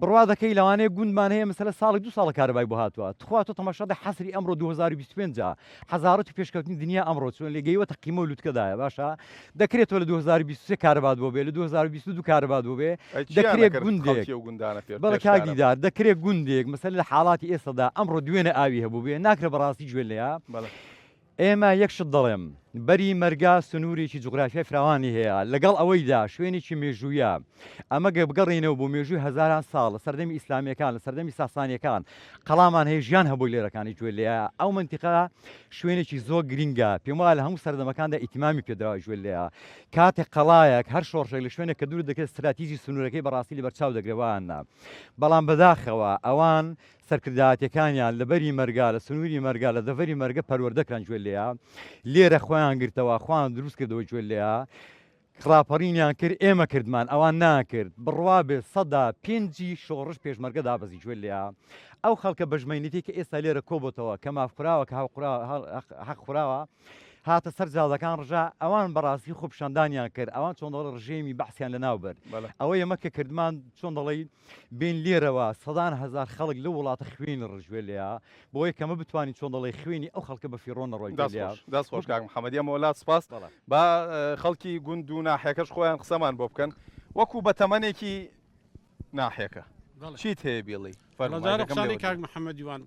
بڕوا دەکەی لەوانەیە گوندمان هەیە مەسەلە ساڵێک دوو ساڵە کارەبای بۆ هاتووە تخوا تۆ تەماشا دە حەسری ئەمڕۆ 2025 ە حەزارەت و پێشکەوتنی دنیا ئەمڕۆ چۆن لێ گەیوەتە قیمە و لوتکەدایە باشە دەکرێت تۆ لە 2023 کارەبات بۆ بێ لە 2022 کارەبات بۆ بێ ئەی چیان دەکرێت ئەکرد گوندێک خەڵکی ئەو گوندانە پێ بەڵێ پێش کاک کارەبا؟ دیدار دەکرێت گوندێک مەسەلە لە حاڵاتی ئێستادا ئەمڕۆ دوێنێ ئاوی هەبوو بێ ناکرێت بەڕاستی گوێ لێیە بەڵێ. ئێمە یەک شت دەڵێم، بەری مەرگە سنوورێکی جوغرافیای فراوانی هەیە، لەگەڵ ئەوەیدا شوێنێکی مێژوویە، ئەمە گەر بگەڕێینەوە بۆ مێژووی هەزاران ساڵ، لە سەردەمی ئیسلامییەکان، لە سەردەمی ساسانییەکان قەڵامان هەیە، ژیان هەبووە لێرەکانی گوێ لێیە، ئەو مەنتیقە شوێنێکی زۆر گرینگە، پێم وایە لە هەموو سەردەمەکاندا ئیتیمامی پێدراوە گوێ لێیە. کاتێک قەڵایەک، هەر شۆڕشێک لە شوێنێک کە دوور دەکرێت ستراتیجی سنوورەکەی بەڕاستی لەبەرچاو دەگرێت وایان نا. بەڵام بەداخەوە ئەوان سەرکردایەتیەکانیان لە بەری مەرگا، لە سنووری مەرگا، لە دەڤەری مەرگە پەروەردە کران گوێ لێیە، لێرە خۆیان گرتەوە، خۆیان دروست کردەوە گوێ لێیە، ڕاپەڕینیان کرد، ئێمە کردمان، ئەوان نایانکرد، بڕوا بێ سەدا پێنجی شۆڕش پێشمەرگە دابەزی گوێ لێیە، ئەو خەڵکە بەژمەینەتی کە ئێستا لێرە کۆبۆتەوە، کە ماف خوراوە، کە هەق خوراوە، هاتە سەر جادەکان ڕژا، ئەوان بەڕاستی خۆپیشاندانیان کرد، ئەوان چۆن دەڵێ ڕژێمی بەعسیان لەناو برد، ئەوەی ئێمە کە کردمان چۆن دەڵێی بێن لێرەوە سەدان هەزار خەڵک لەو وڵاتە خوێنی ڕژوێ لێیە بۆیە کەمە بتوانین چۆن دەڵێ خوێنی ئەو خەڵکە بە فیڕۆ نەڕۆی دەست لێیە. خۆش دەست خۆش کاک محەمەد ئێمە لات سپاس بەڵێ. با خەڵکی گوند و ناحیەکەش خۆیان قسەمان بۆ بکەن وەکو بە تەمەنێکی ناحیەکە بەڵێ. چیت هەیە بیڵێی وەڵا فەرموو جارێ مایکەکەم قسانەی لێوە کاک دێ. محەمەدی وان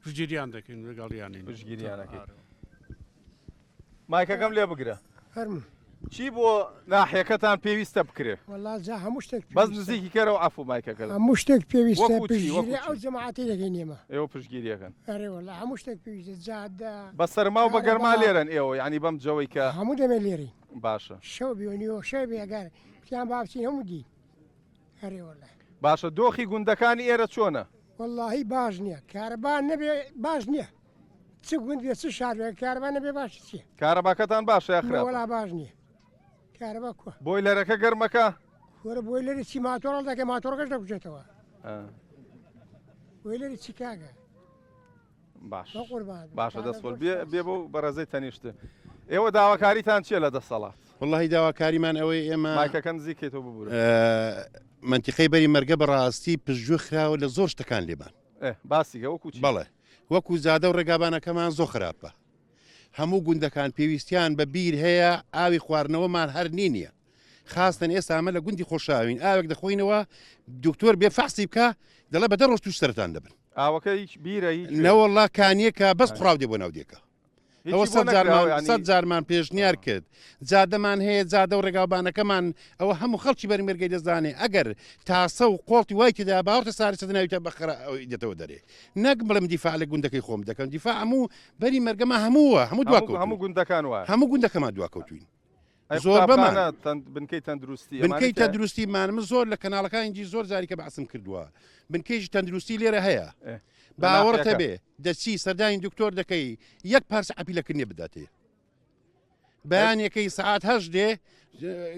پشتگیریان دەکەین لەگەڵیانین. پشتگیریان ئەکەی. مایکەکەم لێ بگرە. فەرموو. چی بۆ ناحیەکەتان پێویستە بکرێ؟ وەڵا جا هەموو شتێک بەس پێویستە. نزیکی کەرەوە عەفو مایکەکە. هەموو شتێک پێویستە وەکو چی وەکو پشتگیری چی؟ ئەو جەماعەتەی دەکەین ئێمە. ئێوە پشتگیری ئەکەن. ئەرێ وەڵا هەموو شتێک پێویستە جادە. بە سەرما و بە گەرما کارەبا. لێرەن ئێوە یانی بەم جەوەی کە. هەموو دەمێ لێرەین. باشە. شەو بێ و نیوە شەو بێ ئەگەر پێیان با بچین هەموو دێین. ئەرێ وەڵا. باشە دۆخی گوندەکانی ئێرە چۆنە؟ وەڵاهی باش نییە کارەبا نەبێ باش نییە چ گوند بێ چ شار بێ کارەبا نەبێ باش چییە؟ کارەباکەتان باشە یا خراپە؟ وەڵا باش نییە کارەبا کووە؟ بۆیلەرەکە گەرمەکە؟ وەرە بۆیلەری چی ماتۆڕ هەڵدەکەی ماتۆڕەکەش دەکوژێتەوە. بۆیلەری چی کاکە؟ باش باشە دەست خۆش بێ بێ بۆ بەڕێزەی تەنیشت ئێوە داواکاریتان چییە لە دەسەڵات؟ وەڵاهی داواکاریمان ئەوەی ئێمە مایکەکە نزیکەیتەوە ببورە. مەنتیقەی بەری مەرگە بەڕاستی پشتگوێ خراوە لە زۆر شتەکان لێمان. باسی کە وەکو چی؟ بەڵێ وەکو جادە و ڕێگابانەکەمان زۆر خراپە هەموو گوندەکان پێویستیان بە بیر هەیە ئاوی خواردنەوەمان هەر نی نییە خاستن ئێستا ئەمە لە گوندی خۆشاوین ئاوێک دەخۆینەوە دکتۆر بێ فەحسی بکە دەڵێ بە دە ڕۆژ توش سەرەتان دەبن. ئاوەکە هیچ بیرە هیچ نەوەڵا کانیەکە بەس قوڕاو دێ بۆ ناو دێکە. ئەوە سەد جارمان پێشنیار کرد جادەمان هەیە جادە و ڕێگاوبانەکەمان ئەوە هەموو خەڵکی بەرمێرگەی دەزانێ ئەگەر تاسە و قۆڵتی وای تێدا باوەڕتە ساری سەد ناویتە بەخرا دێتەوە دەرێ نەک بڵێم دیفاع لە گوندەکەی خۆم دەکەم دیفاع هەموو بەری مەرگەمە هەمووە هەموو دواکەوت هەموو گوندەکان وایە هەموو گوندەکەمان دواکەوتوین ئەی زۆربەمان قوتابخانە، بنکەی تەندروستی ئەمانە بنکەی تیا؟ تەندروستی مان من زۆر لە کەناڵەکانی دی زۆر جاری کە بەعسم کردووە بنکەیەکی تەندروستی لێرە هەیە ئێ، لە باوەڕت ناحیەکە. هەبێ دەچی سەردانی دکتۆر دەکەی یەک پارچە عەپیلەکردنێ بداتێ بەیانەکەی سەعات هەشت دێ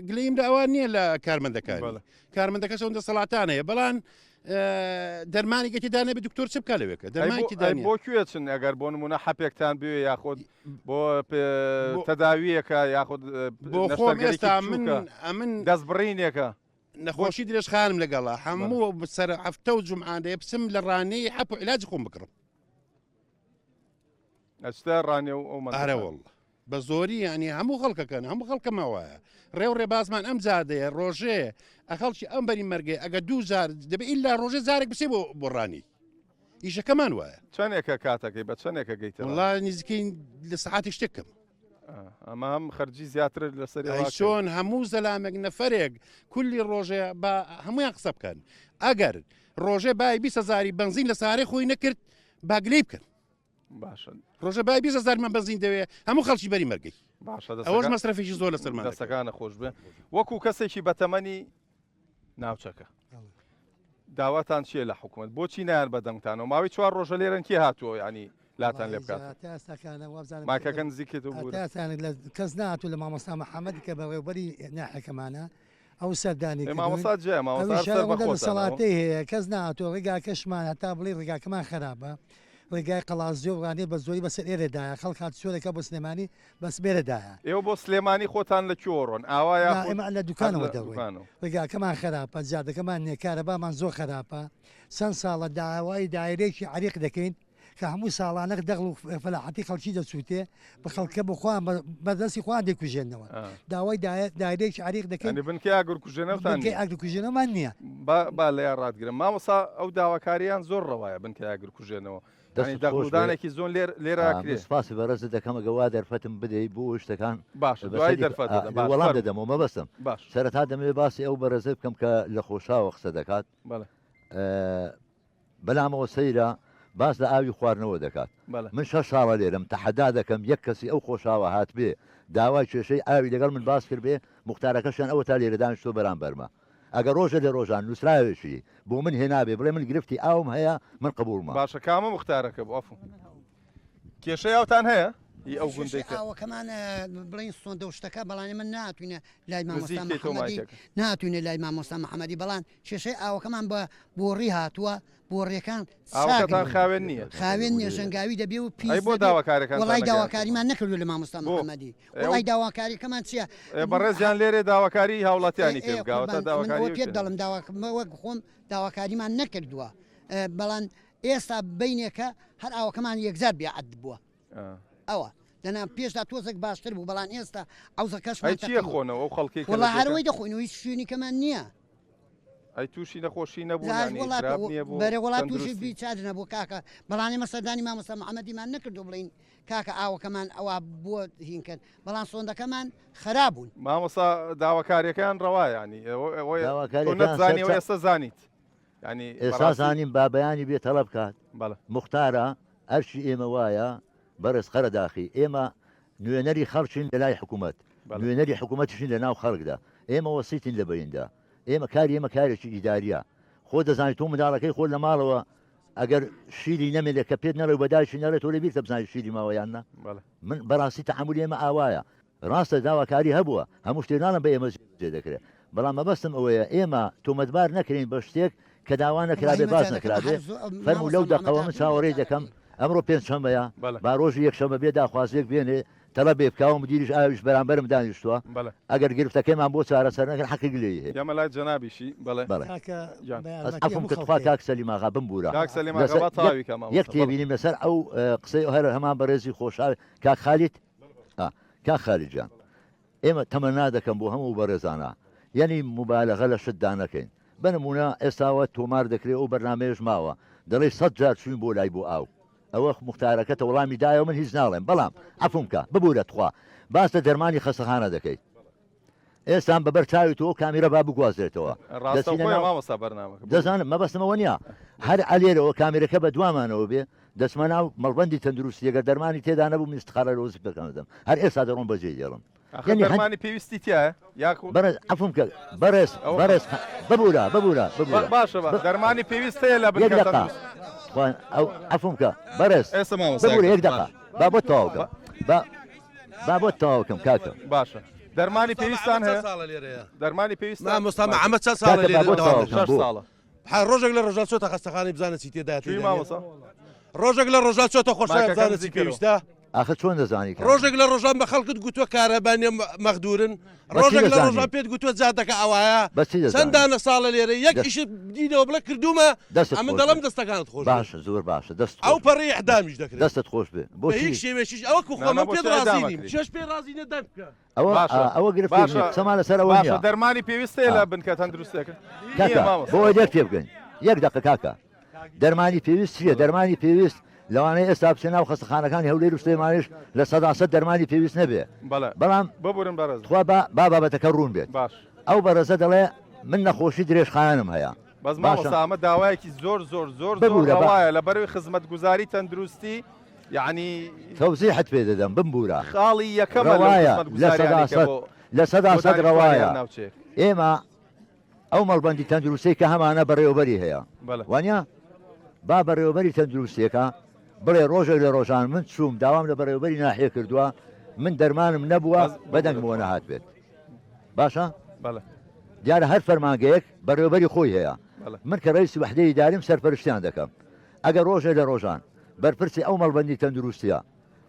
گلەیم لە ئەوان نییە لە کارمەندەکانی بەڵێ. کارمەندەکەش ئەوەندە دەسەڵاتان هەیە بەڵام دەرمانی گەتی دانێ بە دکتۆر چ بکا لەوێکە ئەی دەرمانی بۆ تێدا ئەی نییە بۆ کوێ چن ئەگەر بۆ نموونە حەپێکتان بوێ یاخود بۆ بۆ تەداویەکە یاخود بۆ خۆم نەشتەرگەرێکی ئێستا من بچووکە ئەمن دەستبڕینێکە بۆ نەخۆشی درێژخانم لەگەڵە هەموو سەر هەفتە و جومعانەیە بچم لە ڕانەی حەپ و عیلاجی خۆم بکڕم ئەچتە ڕانێ و ئەو ئارە مەنتەقانە. واللە بە زۆری یانی هەموو خەڵکەکەن هەموو خەڵکەمان وایە ڕێ و ڕێبازمان ئەم جادەیە ڕۆژێ ئەخەڵکی ئەم بەری مەرگەی ئەگە دوو جار دەبێ ئیلا ڕۆژێ جارێک بچێ بۆ بۆ ڕانی ئیشەکەمان وایە. چەنێکە کاتەکەی بە چەنێکە گەیتە ڕانیە؟ وەڵا نزیکەی لە سەعاتێک شتێک کەم. ئەمە هەم خەرجی زیاتر لەسەر ئەی چۆن هەموو زەلامێک نەفەرێک کولی ڕۆژێ با هەمویان قسە بکەن ئەگەر ڕۆژێ بای 20 هزاری بەنزین لە سارەی خۆی نەکرد با گلەی بکەن باشە ڕۆژە بای 20 هزارمان بەنزین دەوێ هەموو خەڵکی بەری مەرگەی باشە ئەوەش مەسرەفێکی زۆر لەسەرمان دەکەوێت. دەستەکانە خۆش بێ وەکو کەسێکی بەتەمەنی ناوچەکە داواتان چییە لە حکوومەت بۆچی نایان بە دەنگتانەوە ماوەی چوار ڕۆژە لێرەن کێ هاتووە ینی لاتان لێ بکات مایکەکە نزیکێتەوە بورە. کەس نهاتوو لە مامۆستا محەممەد کە بەڕێوبەری ناحەکەمانە ئەو سەردانی ئێ مامۆستا جیا مامۆستا ئەویش هەر سەر بە ئەوەندە خۆتانەوە. دەسەڵاتەی هەیە کەس نهاتوو ڕێگاکەشمان هەتا بڵێی ڕێگاکەمان خراپە ڕێگای قەڵادزێ و ڕانیە بە زۆری بەسەر ئێرەدایە خەڵک هاتوچۆ دەکات بۆ سلێمانی بەس بێرەدایە. ئێوە بۆ سلێمانی خۆتان لە کوێوە ڕۆن ئاوا نا یاخود ئێمە لە هەر دوکانەوە لە دەڕۆین دوکانەوە؟ ڕێگاکەمان خراپە جادەکەمان نیە کارەبامان زۆر خراپە چەند ساڵە داوای دایرەیەکی عەریق دەکەین کە هەموو ساڵانەک دەغڵ و فەلاحەتی خەڵکی دەسووتێ بە خەڵکە بۆ خۆیان بە دەستی خۆیان دەیکوژێنەوە داوای دایرەیەکی عەریق دەکەین یانی بنکەی ئاگرکوژێنەوەتان بنکەی نییە؟ ئاگرکوژێنەوەمان نییە. با با لێیان ڕاتگرم مامۆستا ئەو داواکارییان زۆر ڕەوایە بنکەی ئاگرکوژێنەوە یانی دەستت خۆش بێ دەغڵودانێکی زۆن لێر لێرە ئا، من ئەکرێ. سپاسی بەڕێزت دەکەم ئەگەر وا دەرفەتم بدەی بۆ ئەوەی شتەکان باشە دوایی بەسەری دەرفەت ئا، دەدەم باش وەڵام فەرموو دەدەمەوە مەبەستم باش. سەرەتا دەمەوێ باسی ئەو بەڕێزە بکەم کە لە خۆشاوە قسە دەکات بەڵێ. ئە، بەلامەوە سەیرە باس لە ئاوی خواردنەوە دەکات من شەش ساڵە لێرەم تەحەدا دەکەم یەک کەسی ئەو خۆشاوە هاتبێ داوای کێشەی ئاوی لەگەڵ من باس کردبێ موختارەکەشیان ئەوەتا لێرە دانیشتوە بەرامبەرمە ئەگەر ڕۆژێ لە ڕۆژان نوسراوێکی بۆ من هێنابێ بڵێ من گرفتی ئاوم هەیە من قبوڵمە. باشە کامە موختارەکە بوو عەفو کێشەی ئاوتان هەیە ی ئەو گوندەی کێشەی کە. ئاوەکەمان بڵێین سۆندە و شتەکە بەڵام ئێمە نەهاتوینە لای مامۆستا نزیک کەیتەوە محەمەدی مایکەکە. نەهاتوینە لای مامۆستا محەمەدی بەڵام کێشەی ئاوەکەمان بە بۆڕی هاتووە بۆڕیەکان ئاوەکەتان چاک خاوێن نییە؟ خاوێن نییە ژەنگاوی دەبێ و پیس ئەی بۆ دەبێ داواکاریەکانتان وەڵای نەگەیاندووە؟ داواکاریمان نەکردووە لە مامۆستا بۆ؟ محەمەدی ئێ ئەو وەڵای داواکاریەکەمان چییە ئێ بەڕێزیان لێرێ داواکاری ئێ هاوڵاتیانی ئێ پێ بگا واتە قوربان من داواکاری ئەوە ئەوی پێت پێ دەڵێم داوا وەک خۆم داواکاریمان نەکردووە بەڵام ئێستا بینێکە هەر ئاوەکەمان یەکجار بێ عەد بووە ئەوە دەنا پێشدا تۆزێک باشتر بوو بەڵام ئێستا عەوزەکەشمان ئەی چییە تەقیوە خۆنەوە ئەو خەڵکەی کە لە وەڵا دێکە؟ هەرەوەی دەخۆین و هیچ شوێنیکەمان نییە ئەی تووشی نەخۆشی نەبوون زاش یانی وەڵا خراپ نییە بۆ بەرێ وەڵا تووشی تەندروستی؟ بیچار نەبوو کاکە بەڵام ئێمە سەردانی مامۆستا محەمەدیمان نەکردو بڵێین کاکە ئاوەکەمان ئەوە بۆ هین کەن بەڵام سۆندەکەمان خراپ بوون. مامۆستا داواکاریەکەیان ڕەوایە یانی ئەوە ئەوە تۆ داواکاریەکان نەتزانیەوە سەرچا ئێستا زانیت یانی ئێستا بەڕاستی زانیم با بەیانی بێ تەڵە بکات بەڵێ. موختارە ئەرکی ئێمە وایە بەڕێز قەرەداخی ئێمە نوێنەری خەڵکین لە لای حکوومەت بەڵێ. نوێنەری حکوومەتیشین لە ناو خەڵکدا ئێمە وەسیتین لە بەیندا ئێمە کاری ئێمە کارێکی ئیداریە خۆت دەزانی تۆ منداڵەکەی خۆت لە ماڵەوە. ئەگەر شیری نەمێنێ کە پێت نەڵێ و بە دایکی نەڵێ تۆ لە بیرتە بزانی شیری ماوە یان نا؟ من بەڕاستی تەعامولی ئێمە ئاوایە. ڕاستە داواکاری هەبووە، هەموو شتێک ناڵێم بە ئێمە جێبەجێ دەکرێت، بەڵام مەبەستم ئەوەیە ئێمە تۆمەتبار نەکرێین بە شتێک کە داوا نەکرابێ باس نەکرابێ، فەرموو لەو دەقەوە من چاوەڕێی دەکەم ئەمڕۆ پێنجشەممەیە با ڕۆژی یەکشەممە بێ داخوازییەک بێنێ تەڵەبێ بکا و مدیریش ئاویش بەرامبەرم دانیشتووە ئەگەر گرفتەکەیمان بۆ چارەسەر نەکرد حەقی گلەیی هەیە. یەمە لای جەنابیشی بەڵێ. بەڵێ. کاکە گیان. بە بەس یارمەتی عەفوم هەموو کە تخوا خەڵکێ. کاک سەلیم ئاغا بمبورە کاک سەلیم ئاغا لەسەر با یەک تەواوی کە یەک مامۆستا بەڵێ. تێبینیم لەسەر ئەو قسەی هەر هەمان بەڕێزی خۆشحاڵ کاک خالید ئا کاک خالید جان ئێمە تەمەنا دەکەم بۆ هەموو بەڕێزانە یەنی موبالەغە لە شتدا نەکەین بە نموونە ئێستاوە تۆمار دەکرێ ئەو بەرنامەیەش ماوە دەڵێی سەت جار چووین بۆ لای بۆ ئاو ئەوە موختارەکەتە وەڵامی دایەوە من هیچ ناڵێم بەڵام عەفوم کە ببورە تخوا باس لە دەرمانی خەستەخانە دەکەیت ئێستان بەبەر چاوی تۆ کامیرە با بگوازرێتەوە ڕاستەوخۆیە مامۆستا بەرنامەکە دەزانم مەبەستم ئەوە نییە هەر ئەلێرەوە کامیرەکە بە دوامانەوە بێ دەچمە ناو مەڵبەندی تەندروستی ئەگەر دەرمانی تێدا نەبوو من ئیستخارە لە وەزیفەکان دەدەم هەر ئێستا دەڕۆم بەجێی دێڵم ئاخر دەرمانی پێویستی تیایە یاخو بەڕێز عەفوم کە بەڕێز بەڕێز ببورە ببورە ببورە باشە بە دەرمانی پێویست هەیە لە یەک بنکە دەقە تەندروست خوا ئەو عەفوم کە بەڕێز ئێستا مامۆستا ببورە یەک یەک دەقە دەقە با بۆت تەواو کەم با با بۆت تەواو کەم کاکە باشە دەرمانی پێویستان هەیە دەرمانی پێویستان مامۆستا محەممەد چەند ساڵە کاکە با لێرە بۆت دەوام تەواو دەکەی؟ کەم شەش بۆ ساڵە ها ڕۆژێک لە ڕۆژان چۆتە خەستەخانەی بزانە چی تێدایە چووی تێدا نییە مامۆستا ڕۆژێک لە ڕۆژان چۆتە خۆشحاڵ مایکەکە بزانە چی نزیک کەرەوە. پێویستە ئاخر چۆن دەزانی کاکە؟ ڕۆژێک لە ڕۆژان بە خەڵکت گوتووە کارەبا نییە مەغدورن بە چی ڕۆژێک لە دەزانی؟ ڕۆژان پێت گوتووە جادەکە ئاوایە بە چی چەند دەزانی؟ دانە ساڵە لێرە یەک دەست ئیشت دینەوە بڵێ کردوومە دەستت ئەمن خۆش دەڵێم بێ دەستەکانت خۆش بێ باشە زۆر باشە دەست ئەو خۆش بێ پەڕی ئیعدامیش دەکرێت دەستت خۆش بێ بە بۆچی؟ هیچ شێوەیەکیش ئەوە کو نا نا خۆمە بۆچی پێت ئیعدام ڕازی نیم ئەکری؟ چێش پێ ڕازی نیە دەنگ بکە ئەوە باشە ئەوە گرفتێک باشە نیە قسەمان لەسەر ئەوە باشە نیە دەرمانی پێویست هەیە لە ئا. بنکە تەندروستیەکە نییە کاکە مامۆستا بۆ ئەوەی لێک تێبگەین یەک دەقە کاکە دەرمانی پێویست چییە دەرمانی پێویست لەوانەیە ئێستا بچێ ناو خەستەخانەکانی هەولێر و سلێمانیش 100% دەرمانی پێویست نەبێ بەڵێ بەڵام ببورن بەڕێز تخوا با با بابەتەکە ڕوون بێت باش ئەو بەڕێزە دەڵێ من نەخۆشی درێژخایەنم هەیە بەس باشە مامۆستا ئەمە داوایەکی زۆر زۆر زۆر زۆر ببورە با ڕەوایە لە بەروی خزمەتگوزاری تەندروستی یعنی تەوزیحت پێ دەدەم بمبورە خاڵی یەکەمە لەو ڕەوایە لە سەدا خزمەتگوزاریانەی کە سەد بۆ لە سەدا بۆ سەد دانیشتوانی هەر ڕەوایە ناوچەیەک ئێمە ئەو مەڵبەندی تەندروستیەی کە هەمانە بەڕێوەبەری هەیە بەڵێ. وانە با بەڕێوەبەری تەندروستیەکە بڵێ ڕۆژێک لە ڕۆژان من چووم داوام لە بەڕێوەبەری ناحیە کردووە من دەرمانم نەبووە بەس ببورە بەدەنگمەوە تخوا. نەهات بێت باشە بەڵێ. دیارە هەر فەرمانگەیەک بەڕێوەبەری خۆی هەیە بەڵێ. من کە ڕئیسی وحدەی ئیداریم سەرپەرشتیان دەکەم ئەگەر ڕۆژێ لە ڕۆژان بەرپرسی ئەو مەڵبەندی تەندروستیە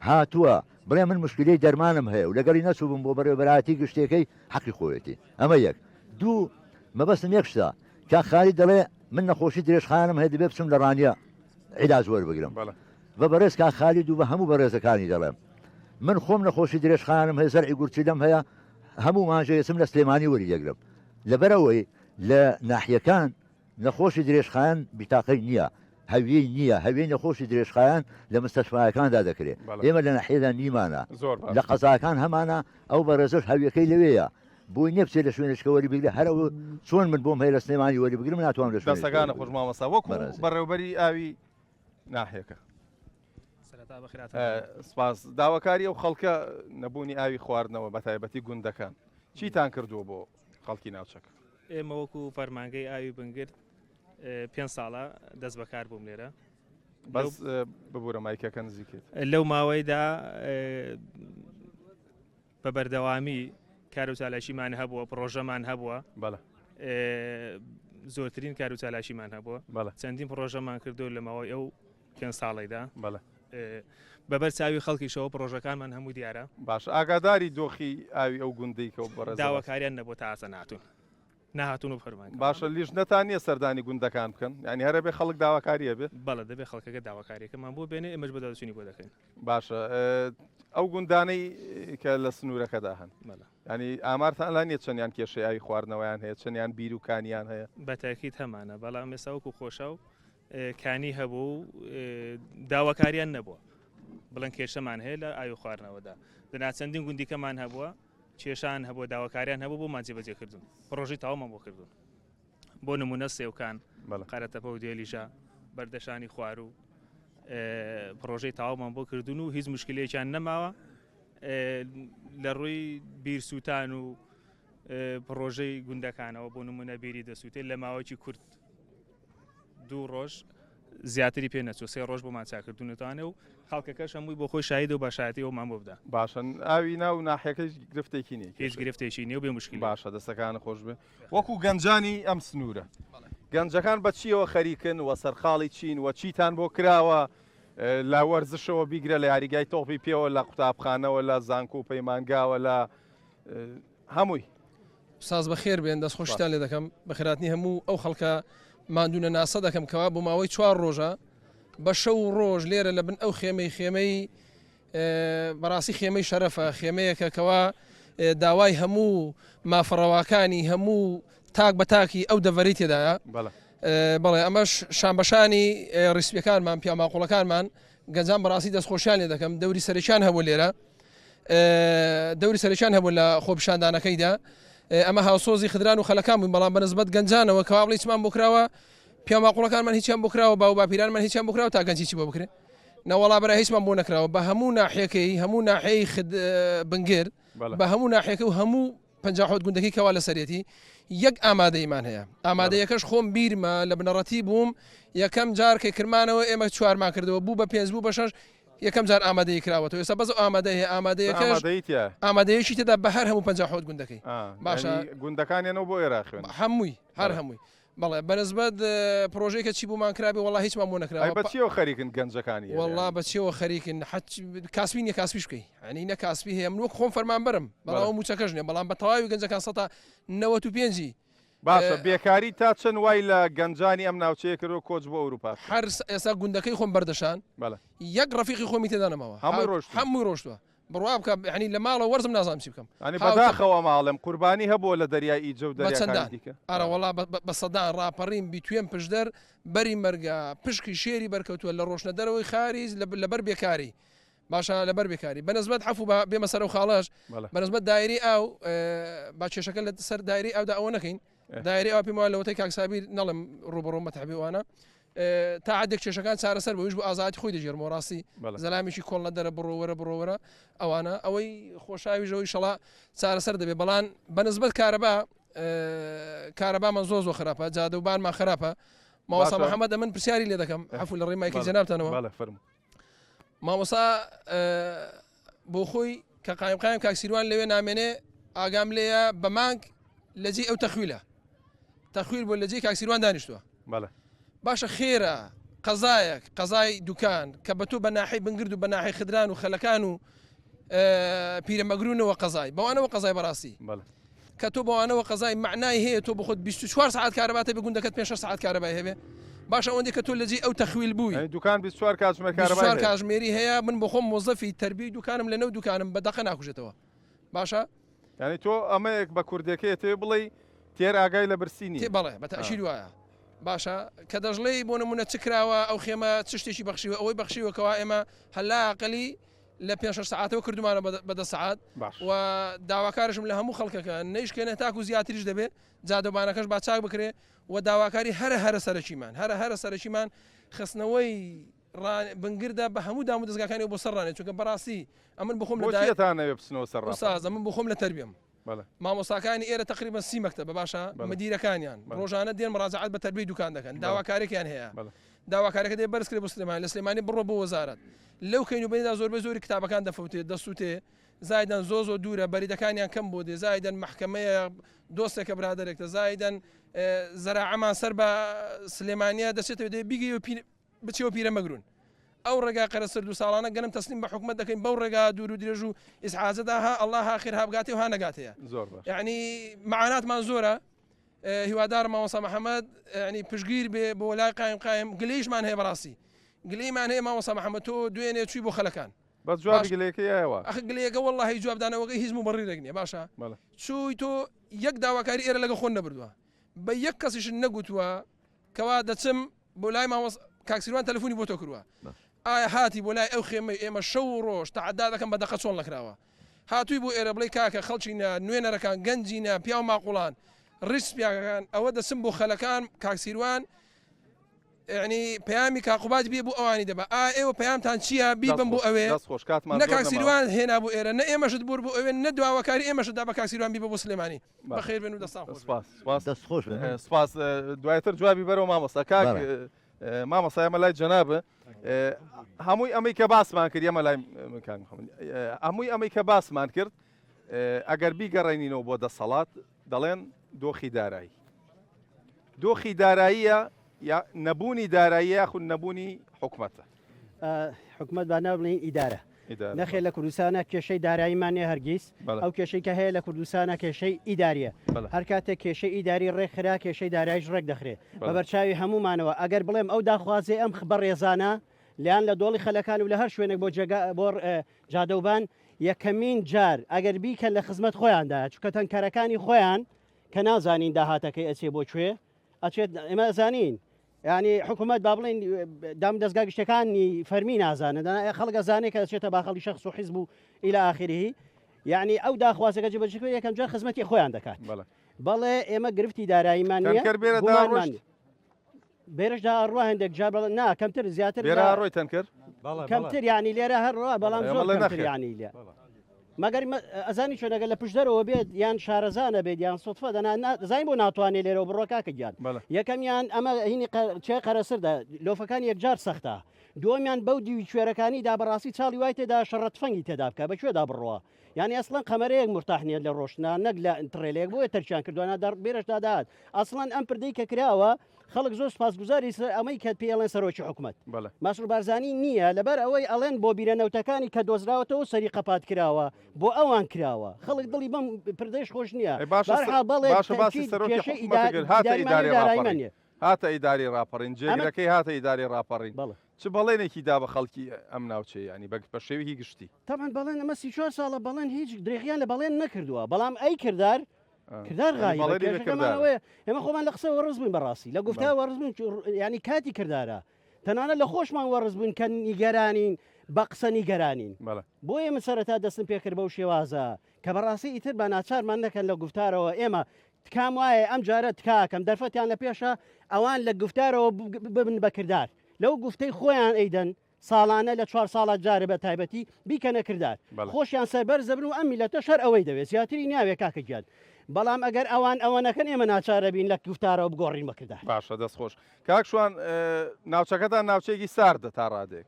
هاتووە بڵێ من مشکلەی دەرمانم هەیە و لەگەڵی نەچووبم بۆ بەڕێوەبەرایەتی گشتیەکەی حەقی خۆیەتی ئەمە یەک دوو مەبەستم یەک شتە کاک خالید دەڵێ من نەخۆشی درێژخایەنم هەیە دەبێ بچم لە ڕانیە عیلاج وەربگرم بە بەڕێز کاک خالید و بە هەموو بەڕێزەکانی دەڵێم من خۆم نەخۆشی درێژخایەنم هەیە زەرعی گورچیلەم هەیە هەموو مانجێسم لە سلێمانی وەری دەگرم لەبەرئەوەی لە ناحیەکان نەخۆشی درێژخایەن بیتاقەی نییە، هەویەی نییە، هەویەی نەخۆشی درێژخایەن لە مستەشفایەکاندا دەکرێ، ئێمە لە ناحیەدا نیمانە، لە قەزاکان هەمانە، ئەو بەڕێزەش هەویەکەی لەوێیە، بۆی نییە بچێ لە شوێنێکە وەری بگرێ، هەر ئەو چۆن من بۆم هەیە لە سلێمانی وەری بگرم ناتوانم لە شوێنێکی دەستەکانت وەری خۆش بگرم. مامۆستا، وەکو بەڕێزی. بەڕێوەبەری ئاوی ناحیەکە. سەرەتا بەخێرهاتن دەکەم. سپاس. داواکاری ئەو خەڵکە نەبوونی ئاوی خواردنەوە بەتایبەتی گوندەکان، چیتان کردووە بۆ خەڵکی ناوچەکە؟ ئێمە وەکو فەرمانگەی ئاوی بنگرد پێنج ساڵە دەست بەکار بووم لێرە. بەس ببوورە مایکەکە نزیکێت. لەو ماوەیدا بە بەردەوامی کار و چالاکیمان هەبووە، پڕۆژەمان هەبووە. بەڵێ. زۆرترین کار و چالاکیمان هەبووە. بەڵێ. چەندین پڕۆژەمان کردو لە ماوەی ئەو پێنج ساڵەیدا. بەڵێ. بەبەر چاوی خەڵکیشەوە پڕۆژەکانمان هەموو دیارە. باشە ئاگاداری دۆخی ئاوی ئەو گوندەی کە بەڕێزە باس. داواکاریان نەبووە تا ئاستا نەهاتوون. نەهاتوون و فەرمانگەمان. باشە لیژنەتان نییە سەردانی گوندەکان بکەن؟ یانی هەر ئەبێ خەڵک داواکاری هەبێ؟ بەڵێ دەبێ خەڵکەکە داواکاریەکەمان بۆ بێنێ ئێمەش بەدواداچوونی بۆ دەکەین. باشە ئەو گوندانەی کە لە سنوورەکەدا هەن ینی ئامارتان لا نییە چەندیان کێشەی ئاوی خواردنەوەیان هەیە چەندیان بیر و کانیان هەیە؟ بە تاکید هەمانە بەڵام ئێستا وەکو خۆشاو کانی هەبوو و داواکاریان نەبووە بڵێن کێشەمان هەیە لە ئاوی خواردنەوەدا دەنا چەندین گوندیکەمان هەبووە کێشان هەبووە داواکاریان هەبوو بۆمان جێبەجێ کردون پڕۆژەی تەواومان بۆ کردون بۆ نمونە سێوکان قەرەتەپە و دێلیژە بەردەشانی خواروو پڕۆژەی تەواومان بۆ کردون و هیچ مشکلەیەکیان نەماوە لە ڕووی بیرسووتان و پڕۆژەی گوندەکانەوە بۆ نمونە بیری دەسووتێت لە ماوەیەکی کورت دوو ڕۆژ زیاتری پێ نەچوو سێ ڕۆژ بۆمان چاکردونەتوانێ و خەڵکەکەش هەمووی بۆ خۆی شاهیدە و با شایەتی ئەومان بۆ بدا. باشە ئاوی ناو ناحیەکە هیچ گرفتێکی نییە؟ هیچ گرفتێکی نییە و بێ موشکیلەیە. باشە دەستەکانت خۆش بێ. وەکو گەنجانی ئەم سنوورە گەنجەکان بە چییەوە خەریکن و سەرقاڵی چین و چیتان بۆ کراوە لە وەرزشەوە بیگرە لە یاریگای تۆپی پێوە لە قوتابخانەوە لە زانکۆ و پەیمانگاوە لە هەمووی. ساز بەخێر بێن دەست خۆشتان لێ دەکەم بەخێراتنی هەموو ئەو خەڵکە ماندوونە ناسە دەکەم کەوا بۆ ماوەی چوار ڕۆژە بە شەو و ڕۆژ لێرە لە بن ئەو خێمەی خێمەی بەڕاستی خێمەی شەرەفە خێمەیەکە کەوا داوای هەموو مافەڕەواکانی هەموو تاک بە تاکی ئەو دەڤەری تێدایە بەڵێ ئەمەش شانبەشانی ڕیسپیەکانمان پیاماقوڵەکانمان گەنجان بەڕاستی دەستخۆشیان لێ دەکەم دەوری سەرەکیان هەبوو لێرە دەوری سەرەکیان هەبوو لە خۆپیشاندانەکەیدا ئەمە هاوسۆزی خدران و خەلەکان بووین بەڵام بەنسبەت گەنجانەوە کەوا بڵێ چمان بۆ کراوە پیاماقوڵەکانمان هیچیان بۆ کراوە باو باپیرانمان هیچیان بۆ کراوە تا گەنجی چی بۆ بکرێ نەوەڵا برا هیچمان بۆ نەکراوە بە هەموو ناحیەکەی هەموو ناحیەی خد بنگر بە هەموو ناحیەکە و هەموو 57 گوندەکەی کەوا لەسەرێتی یەک ئامادەیمان هەیە ئامادەیەکەش خۆم بیرمە لە بنەڕەتی بووم یەکەم جار کە کرمانەوە ئێمە چوارمان کردەوە بوو بە پێنج بوو بە شەش یەکەم جار ئامادەی کراوەتەوە ئێستا بەس ئامادە هەیە ئامادەیەکەش ئامادەیەکی تێدا بە هەر هەموو 57 گوندەکەی باشە گوندەکانیانەوە بۆ ئێرا خوێن هەمووی هەر هەمووی بەڵێ بەنسبەت پرۆژەی کە چی بۆمان کرابێ وەڵا هیچمان بۆ نەکراوە. ئەی بە چیەوە خەریکن گەنجەکانی ئێرە وەڵا بە چیەوە خەریکن حەچ کاسپی نیە کاسپیش بکەی یانی نە کاسپی هەیە من وەک خۆم فەرمانبەرم بەڵام ئەو موچەکەش نیە بەڵام بە تەواوی گەنجەکان سەتا 95ی باشە بێکاری تا چەند وای لە گەنجانی ئەم ناوچەیە کردوە کۆچ بۆ ئەوروپا بکەن؟ هەر ئێستا گوندەکەی خۆم بەردەشان یەک ڕەفیقی خۆمی تێدا نەماوە هەمووی ڕۆشتوون هەمووی ڕۆشتووە بڕوا بکە یانی لە ماڵەوە وەرزم نازانم چی بکەم. یانی بەداخەوە ئەمە ئەڵێم قوربانی هەبووە لە دەریای ئیجە و دەریاکانی دیکە. ئەرە وەڵا بە سەدان ڕاپەڕین بیتوێن پشدەر بەری مەرگە پشکی شێری بەرکەوتووە لە ڕۆشنە دەرەوەی خاریج لەبەر بێکاری باشە لەبەر بێکاری بەنسبەت عەفو با بێمە سەر ئەو خاڵەش بەنسبەت دایرەی ئاو با کێشەکە لە سەر دایرەی ئاودا ئەوە نەکەین دایرەی ئاو پێم وایە لەوەتەی کاک سابیر نەڵێم ڕووبەڕوو مەتحبی وانە تا عەدێک کێشەکان چارەسەر بوو بۆ ئازادی خۆی دەگێڕمەوە ڕاستی زەلامێکی کۆڵ نەدەرە بڕۆ وەرە بڕۆ وەرە ئەوانە ئەوەی خۆشاوی ژەوەی شەڵا چارەسەر دەبێت بەڵام بەنسبەت کارەبا کارەبامان زۆر زۆر خراپە جادە و بانمان خراپە مامۆستا محەممەد من پرسیاری لێ دەکەم عەفو لە ڕێی مایکی جەنابتانەوە مامۆستا بۆ خۆی کە قایم قایم کاک سیروان لەوێ نامێنێ ئاگام لێیە بە مانگ لەجێی ئەو تەخویلە تەخویل بۆ لەجێی کاک سیروان دانیشتووە باشە خێرە قەزایەک قەزای دوکان کە بە تۆ بە ناحی بنگرد و بە ناحی خدران و خەلەکان و پیرەمەگرونەوە قەزای بەوانەوە قەزای بەڕاستی کە تۆ بەوانەوە قەزای مەعنای هەیە تۆ بخۆت 24 سعات کارەبات هەبێ گوندەکەت پێ 6 سعات کارەبای هەبێ باشە ئەوەندەی کە تۆ لەجێی ئەو تەخویل بووی یعنی دوکان 24 کاتژمێر کارەبای 24 کاتژمێری هەیە من بۆ خۆم مۆزەفی تەربیەی دوکانم لەنەو دوکانم بە دەقە ناکوژێتەوە باشە یعنی تۆ ئەمەیەک بە کوردەکەی تێ بڵێی تێر ئاگای لە برسی نییە بەڵێ بە تەئکید وایە باشە کە دەشڵێی بۆ نمونە چ کراوە ئەو خێمە چ شتێکی بەخشیوە ئەوەی بەخشیوە کەوا ئێمە هەلا ئەقلی لە پێنج شەش سەعاتەوە کردومانە بە دە سەعات و داواکارشم لە هەموو خەڵکەکە نەیشکێنە تاکو زیاتریش دەبێت جادەبانەکەش با چاک بکرێ و داواکاری هەرە هەرە سەرەکیمان هەرە هەرە سەرەکیمان خستنەوەی بنگردە بە هەموو دام و دەزگاکانی بۆ سەر ڕانێ چونکە بەڕاستی ئەمن بخۆم لە دایتانەوێ بچنەوە سەر ڕاستە من بخۆم لە تەربیەم مامۆستاکانی ئێرە تەقریبەن سی مەکتەبە باشە مدیرەکانیان ڕۆژانە دێن مڕاجعات بە تەربیەی دوکان دەکەن داواکارێکیان هەیە داواکارەکە دێ بەرز کرێ بۆ سلێمانی لە سلێمانی بڕۆ بۆ وەزارەت لەو کەین و بیندا زۆربەی زۆری کتابەکان دەفەوتێ دەسووتێ زایدەن زۆ زۆ دوورە بەریدەکانیان کەم بۆ دێ زایدەن محکمەیە دۆستێکە برادێکتە زایدەن زەراعەمان سەر بە سلێمانە دەچێتەوە دێ بیگەی و بچیەوە پیرەمەگرون ئەو ڕێگا قەرەسرد و ساڵانە گەنم تەسلیم بە حکومەت دەکەین بەو ڕێگا دوور و درێژ و ئیزعاجەدا ها ئەڵا ها خێر ها بگاتێ و ها نەگاتێ زۆر باش یعنی معاناتمان زۆرە هیوادارم مامۆستا محەممەد ینی پشگیر بێ بۆ لای قایم قایم گلەیشمان هەیە بەڕاستی گلەیمان هەیە مامۆستا محەممەد تۆ دوێنێ چووی بۆ خەلەکان بەس جوابی گلەیەکەی یایەوە ئەخ گلەیەکە وەڵڵاهی جوابدانەوەکەی هیچ موبەڕیرێک نییە باشە چووی تۆ یەک داواکاری ئێرە لەگە خۆن نەبردووە بە یەک کەسیشت نەگوتووە کەوا دەچم بۆ لای مامۆستا کاک سیروان تەلەفۆنی بۆ تۆ کردوە ئایا هاتی بۆ لای ئەو خێمەی ئێمە شەو و ڕۆژ تەعەدا دەکەم بە دەقە چۆن نەکراوە هاتووی بۆ ئێرە بڵێی کاکە خەڵکینە نوێنەرەکان گەنجینە پیاو ماقوڵان ڕیش سپیاکەکان ئەوە دەچم بۆ خەلەکان کاک سیروان یعنی پەیامی کاقوبات بێ بۆ ئەوانی دەبا ئا ئێوە پەیامتان چییە بیبم بۆ ئەوێ دەست خۆش کاتمان نە کاک سیروان هێنا بۆ ئێرە نە ئێمەشت بۆر بۆ ئەوێ نە دواوەکاری ئێمەشت دا بە کاک سیروان بیبە بۆ سلێمانی بەخێر بێن و دەستان خۆش سپاس سپاس دەست خۆش سپاس دوایتر جوابی بەرەوە مامۆستا کاک. مامۆستا ئێمە لای جەنابە هەمووی ئەمەی کە باسمان کرد ئێمە لای هەمووی ئەمەی کە باسمان کرد ئەگەر بیگەڕێنینەوە بۆ دەسەڵات دەڵێن دۆخی دارایی دۆخی داراییە یا نەبوونی دارایی یاخود نەبوونی حکومەتە؟ حکومەت با ناو بڵێین ئیدارە. نەخێر لە کوردستانە کێشەی داراییمان نیە هەرگیز ئەو کێشەی کە هەیە لە کوردستانە کێشەی ئیداریە هەر کاتێک کێشەی ئیداری ڕێکخرا کێشەی دارایش ڕێک دەخرێ بە بەرچاوی هەموومانەوە ئەگەر بڵێم ئەو داخوازی ئەم بەڕێزانە لیان لە دۆڵی خەلەکان و لە هەر شوێنێک بۆ جێگا بۆ جادەوبان یەکەمین جار ئەگەر بیکەن لە خزمەت خۆیاندا چونکە تەنکەرەکانی خۆیان کە نازانین داهاتەکەی ئەچێ بۆ کوێ ئەچێت ئێمە ئەزانین یعنی حکوومەت با بڵین دام دەستگا گشتەکانی فەرمی نازانن دەنا خەڵک ئەزانێ کە دەچێتە باخەڵی شخص و حیزب و ئیلا ئاخری یعنی ئەو داخوازەکە جێبەجێ یەکەم جار خزمەتی خۆیان دەکات بەڵێ ئێمە گرفتی داراییمان نییە بێرەشدا ئەڕوا هەندێک جار بەڵێ نا کەمتر زیاتر لێرە ڕۆی تەنکەر کەمتر یانی لێرە هەر ڕوا بەڵام زۆر کەمتر یانی لێ مەگەر ئەزانی چۆن ئەگەر لە پشدەرەوە بێت یان شارەزانە بێت یان سوتفە دەنا زانین بۆ ناتوانێت لێرەوە بڕۆ کاکە گیان یەکەمیان ئەمە هینی چێ قەرەسردا لۆفەکان یەکجار سەختە دووەمیان بەو دیوی کوێرەکانی دا بەڕاستی چاڵی وای تێدا شەڕە تفەنگی تێدا بکە بە کوێدا بڕوە یانی ئەسڵەن قەمەرەیەک مورتاح نیە لە ڕۆشتنا نەک لە تڕێلێک بۆیە تەرکیان کردووە نا دەر بێرەشدا دەهات ئەسڵەن ئەم پردەی کە کراوە خەڵک زۆر سوپاسگوزاری سەر ئەمەی کە پێی ئەڵێن سەرۆکی حکومەت بەڵێ. مەسرور بارزانی نییە لەبەر ئەوەی ئەڵێن بۆ بیرە نەوتەکانی کە دۆزراوەتەوە سەری قەپات کراوە بۆ ئەوان کراوە خەڵک دڵی بەم پردەیش خۆش نییە ئەی باشە بەهەرحاڵ بەڵێ باشە باسی تەئکید سەرۆکی کێشەی حکومەتت ئیدار کرد هاتە ئیداریمان ئیدارەی و داراییمان ڕاپەڕین نییە هاتە ئیدارەی ڕاپەڕین ئەمە جێگرەکەی هاتە ئیدارەی ڕاپەڕین بەڵێ. چ بەڵێنێکی دا بە خەڵکی ئەم ناوچەیە یانی بە شێوەیەکی گشتی؟ تەبعەن بەڵێن ئەمە 34 ساڵە بەڵێن هیچ درێغیان لە بەڵێن نەکردووە بەڵام ئەی کردار کردار غایبە بەڵێنی بە کێشەکەمان کردارە. ئەوەیە ئێمە خۆمان لە قسە وەڕز بووین بەڕاستی لە گوفتار وەڕز بووین ینی کاتی کردارە تەنانەت لە خۆشمان وەڕز بووین کە نیگەرانین بە قسە نیگەرانین بەڵێ. بۆیە من سەرەتا دەستم پێکرد بەو شێوازە کە بەڕاستی ئیتر بە ناچارمان نەکەن لە گوفتارەوە ئێمە تکام وایە ئەم جارە تکاکەم دەرفەتیان لە پێشە ئەوان لە گوفتارەوە ببن بە کردار لەو گوفتەی خۆیان ئەیدەن ساڵانە لە چوار ساڵا جارێ بە تایبەتی بیکەنە کردار خۆشیان سەربەرز دەبن و ئەم میلەتەش هەر ئەوەی دەوێت زیاتری ناوێ کاکە گیان بەڵام ئەگەر ئەوان ئەوە نەکەن ئێمە ناچارە بین لە گوفتارەوە بگۆڕین بە کردار. باشە دەست خۆش کاک شوان ناوچەکەتان ناوچەیەکی ساردە تا ڕادەیەک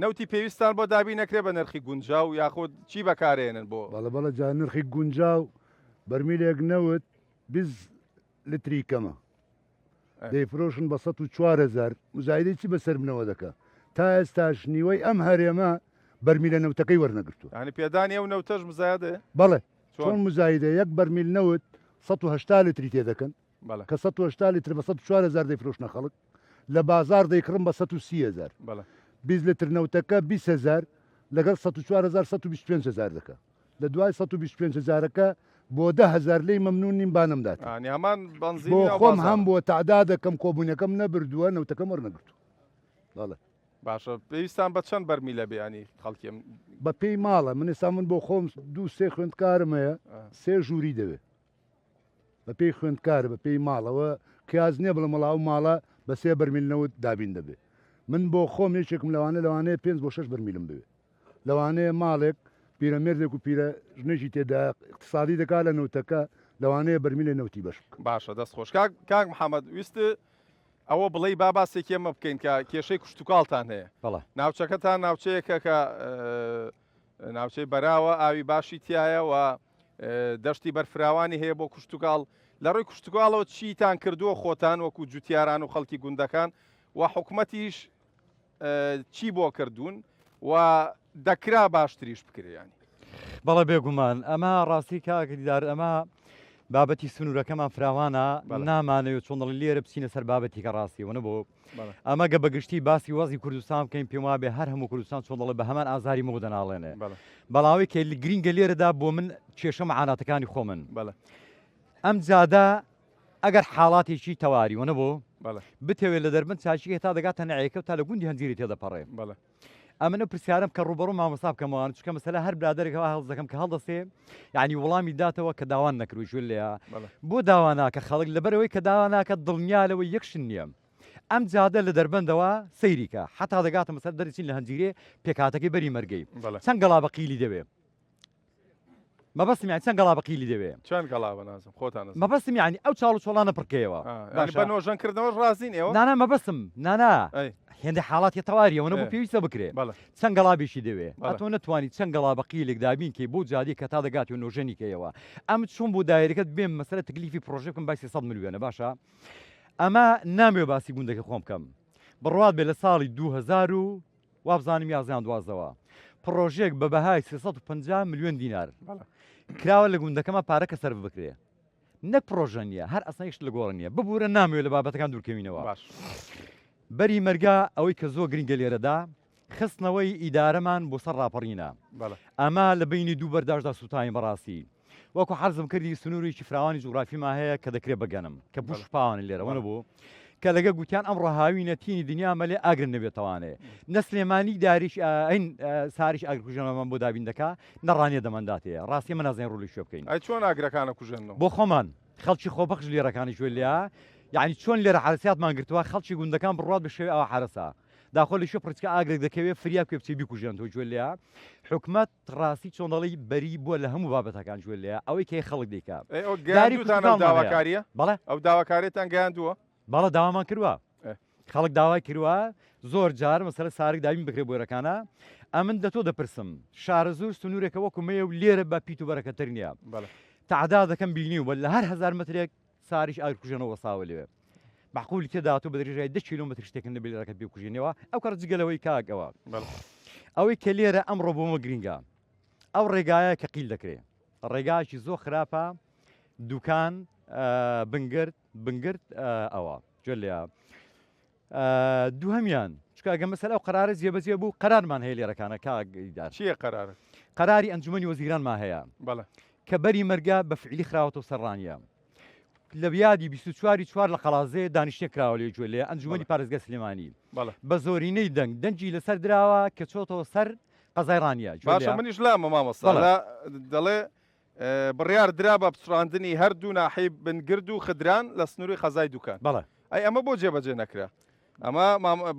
نەوتی پێویستان بۆ دابین نەکرێ بە نرخی گونجاو یاخود چی بەکارێنن بۆ؟ بەڵێ بەڵێ جا نرخی گونجاو بەرمیلێک نەوت 20 لتری کەمە دەیفرۆشن بە 104 هزار مزایدەی چی بەسەر منەوە دەکا تا ئێستاش نیوەی ئەم هەرێمە بەرمیلە نەوتەکەی وەرنەگرتووە یانی پێدانی ئەو نەوتەش مزایدەیە؟ بەڵێ چۆن مزایدە یەک بەرمیل نەوت 180 لتری تێ دەکەن کە 180 لتر بە 104 هزار دەیفرۆشنە خەڵک لە بازار دەیکڕن بە 130 هزار 20 لتر نەوتەکە 20 هزار لەگەڵ 104 هزار 125 هزار دەکە لە دوای 125 هەزارەکە بۆ 10 هەزار لێی مەمنون نیم با نەمداتێ. یانی هەمان بەنزینی بۆ ناو خۆم بازاڕە. هەم بۆ تەعدادەکەم کۆبوونەکەم نەبردووە نەوتەکەم وەرنەگرتووە. بەڵێ. باشە پێویستان بە چەند بەرمیلە بێ یانی خەڵکی ئەم. بە پێی ماڵە من ئێستا من بۆ خۆم دوو سێ خوێندکارم هەیە سێ ژووری دەوێ. بە پێی خوێندکارە بە پێی ماڵەوە قیاس نییە بڵێم وەڵا ئەو ماڵە بە سێ بەرمیل نەوت دابین دەبێ. من بۆ خۆم یەکێکم لەوانە لەوانەیە پێنج بۆ شەش بەرمیلم بوێ. لەوانەیە ماڵێک پیرەمێردێک و پیرە ژنێکی تێدا اقتصادی دەکات لە نەوتەکە لەوانەیە بەرمیلێ نەوتی بەش بکە. باشە دەست خۆش کاک کاک محمد ویست ئەوە بڵێی با باسێکی ئەمە بکەین کە کێشەی کوشتوکاڵتان هەیە بەڵێ. ناوچەکەتان ناوچەیەکە کە ناوچەی بەراوە ئاوی باشی تایە و دەشتی بەرفراوانی هەیە بۆ کوشتوکاڵ لە ڕووی کوشتوکاڵەوە چیتان کردووە خۆتان وەکو جوتیاران و خەڵکی گوندەکان و حکومەتیش چی بۆ کردوون و دەکرا باشتریش بکرێ یانی. بەڵێ بێگومان ئەمە ڕاستی کاک دیدار ئەمە بابەتی سنوورەکەمان فراوانە نامانەوێت چۆن دەڵی لێرە بچینە سەر بابەتی کە ڕاستی وەنە بۆ ئەمە گە بەگشتی باسی وەزی کوردستان بکەین پێم وابێ هەر هەموو کوردستان چۆن دەڵێ بە هەمان ئازاری مۆ دەناڵێنێ بەڵاوی کە گرینگە لێرەدا بۆ من کێشە معاناتەکانی خۆمن ئەم جادە ئەگەر حاڵاتێکی تەواری وە نەبوو بتەوێت لە دەربەند چاچی هێتا دەگاتە نەعێکە و تا لە گوندی هەنجیری تێدەپەڕێ ئەمن ئەو پرسیارم کە ڕوبەڕوو مامۆستا بکەمەوە چکە مەسەلە هەر برادێکەوە هەڵ دەکەم کە هەڵدەسێ یعنی وەڵامی داتەوە کە داوان نەکرو ژوێ لێە بۆ داوا ناکە خەڵک لەبەرەوەی کە داوا ناکە دڵنیا لەوەی یەکشن نییە ئەم جادە لە دەربەندەوە سەیریکە حتا دەگاتە مەسەر دەرچین لە هەنجیرێ پێکاتەکەی بەری مەرگەی چەند گەڵا بە قیلی دەوێ. مەبەستم یانی چەند گەڵا بەقیلی دەوێ؟ چەند گەڵا بە نازم خۆتان ئەزانن. مەبەستم یانی ئەو چاڵ و چۆڵانە پڕکەیەوە. یانی بە نۆژەن کردنەوەش ڕازین ئێوە؟ نانا مەبەستم نانا هێندە حاڵاتی تەواری ئەوە نەبوو پێویستە بکرێ. چەند گەڵابێکی دەوێ؟ ئەتۆ نەتوانی چەند گەڵا بەقیلێک دابین کەی بۆ جادەی کە تا دەگاتی و نۆژەنی کەیەوە. ئەم چۆن بۆ دایرەکەت بێم مەسەلە تکلیفی پڕۆژە بکەم بای 300 ملیۆنە باشە ئەمە نامەوێ باسی گوندەکە خۆم بکەم بڕوات بێ لە ساڵی 2000 و وابزانم یازدە یان دوازدەوە پڕۆژەیەک بە بەهای 350 ملیۆن دینار کراوە لە گوندەکەمان پارەکە سەرف بکرێ نەک پڕۆژە نییە هەر ئەسڵەن هیچ لە گۆڕ نییە ببوورە نامەوێت لە بابەتەکان دوورکەوینەوە باش بەری مەرگا ئەوەی کە زۆر گرنگە لێرەدا خستنەوەی ئیدارەمان بۆ سەر ڕاپەڕینە ئەمە لە بینی دوو بەرداشدا سووتاین بەڕاستی وەکو عەرزم کردی سنوورێکی فراوانی جوگرافیمان هەیە کە دەکرێت بە گەنم کە بوش پاوانە لێرە وەنە بوو کە لەگە گوتیان ئەمڕۆ هاوینە تینی دنیا مەلێ ئاگر نەبێتەوانێ نە سلێمانی داریش ئەین ساریش ئاگرکوژێنەوەمان بۆ دابین دەکا نە ڕانیە دەمانداتێ ڕاستی ئێمە نازانین ڕوو لە کوێ بکەین. ئەی چۆن ئاگرەکانە کوژێننەوە؟ بۆ خۆمان خەڵکی خۆبەخش لێرەکانی کوێ لێ یعنی چۆن لێرە حەرەسیاتمان گرتووە خەڵکی گوندەکان بڕوات بە شێوەی ئاوا حەرەسە داخۆ لە کوێ پڕچکە ئاگرێک دەکەوێ فریا کوێ بچێ بیکوژێنتەوە گوێ لێ حکومەت ڕاستی چۆن دەڵێی بەری بووە لە هەموو بابەتەکان گوێ لێیە ئەوەی کەی خەڵک دەیکا ئەی ئەو داری گەیاندووتانە ئەو کشتوکاڵمان هەیە داواکارییە؟ بەڵێ ئەو داواکاریەتان گەیاندووە؟ بەڵێ داوامان کردووە ئێ. خەڵک داوای کردووە زۆر جار مەسەلە سارک دابین بکرێ بۆرەکانە ئەمن دە تۆ دەپرسم شارەزوور سنوورێکە وەکو مەیە و لێرە بە پیت و بەرەکەتر نییە بەڵێ. تەعدا دەکەم بینیومە لە هەر هەزار مەترێک ساریش ئاگرکوژێنەوە وەستاوە لەوێ. مەعقولی تێدا تۆ بە درێژای دە کیلۆمەتر شتێکت نەبێ لێرەکەت پێ بکوژێنەوە ئەو کەڕ جگە لەوەی کاک ئەوە ئەوەی کە لێرە ئەمڕۆ بۆمە گرینگە ئەو ڕێگایە کە قیل دەکرێ ڕێگایکی زۆر خراپە دوکان بنگرت بنگرت ئەوە جۆ لێ دووهەمیان چکە ئەگە مەسەل ئەو قەرارە جێبەجێ بوو قەرارمان هەیە لێرەکانە کاک دیدار چییە قەرارە؟ قەراری ئەنجومەنی وەزیرانمان هەیە بەڵێ کە بەری مەرگە بە فعلی خراوەتەوە سەر ڕانیە لە بیادی 24 چوار لە قەڵازێ دانیشتێک کراوە لێ گوێ لێ ئەنجومەنی پارێزگای سلێمانی بەڵێ بە زۆرینەی دەنگ دەنگی لەسەر دراوە کە چۆتەوە سەر قەزای ڕانیە گوێ باشە لێ منیش لامە مامۆستا بەڵێ. لە دەڵێ بڕیار درا بە پچڕاندنی هەردوو ناحیەی بنگرد و خدران لە سنووری قەزای دوکان. بەڵێ. ئەی ئەمە بۆ جێبەجێ نەکرا؟ ئەمە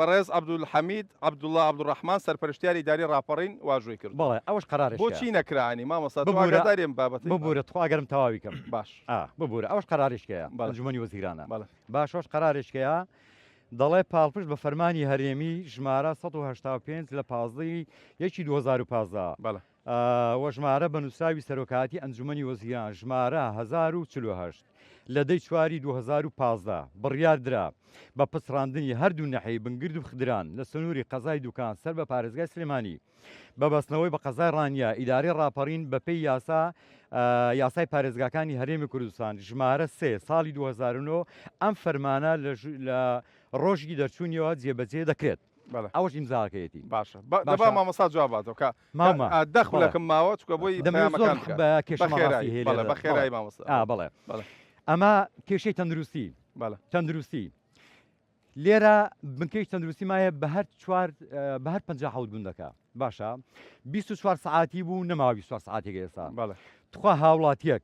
بەڕێز عەبدولحەمید عەبدوڵا عەبدولڕەحمان سەرپەرشتیاری ئیداری ڕاپەڕین واژۆی کردووە. بەڵێ ئەوەش قەرارێکە. بۆچی نەکرا یانی مامۆستا تۆ ببورە ئاگاداری ئەم بابەتەی؟ ببورە تخوا ئەگەرم تەواوی کەم. باش. ئا ببورە ئەوەش قەرارێکەیە بەڵێ. ئەنجومەنی وەزیرانە. بەڵێ. باش ئەوەش قەرارێکەیە دەڵێ پاڵپشت بە فەرمانی هەرێمی ژمارە 185 لە 15 ی یەکی 2015 بەڵێ. و ژمارە بە نووسراوی سەرۆکایەتی ئەنجومەنی وەزیران ژمارە 1048 لە دەی چواری 2015 بڕیار درا بە پچڕاندنی هەردوو نەحیەی بنگرد و خدران لە سنووری قەزای دوکان سەر بە پارێزگای سلێمانی بە بەستنەوەی بە قەزای ڕانیە ئیدارەی ڕاپەڕین بەپێی یاسا یاسای پارێزگاکانی هەرێمی کوردستان ژمارە سێ ساڵی 2009 ئەم فەرمانە لە ڕۆژی دەرچوونیەوە جێبەجێ دەکرێت. بەڵێ. ئەوەش ئیمزاکەیەتی. باشە بە دەبا باشە. مامۆستا جواب باتەوە کە مامە کە دە بەڵێ. خولەکم ماوە چونکە بۆی دەمەوێت زۆر پەیامەکان بکە بە کێشەمان ڕاستی بەخێرایی هەیە بەڵێ لێرە بەڵێ بەخێرایی مامۆستا ئا بەڵێ بەڵێ ئەمە کێشەی تەندروستی بەڵێ تەندروستی لێرە بنکەی تەندروستی مایە بە هەر چوار بە هەر 57 گوندەکە باشە 24 سەعاتی بوو نەماوە 24 سەعاتێک ئێستا بەڵێ تخوا هاوڵاتیەک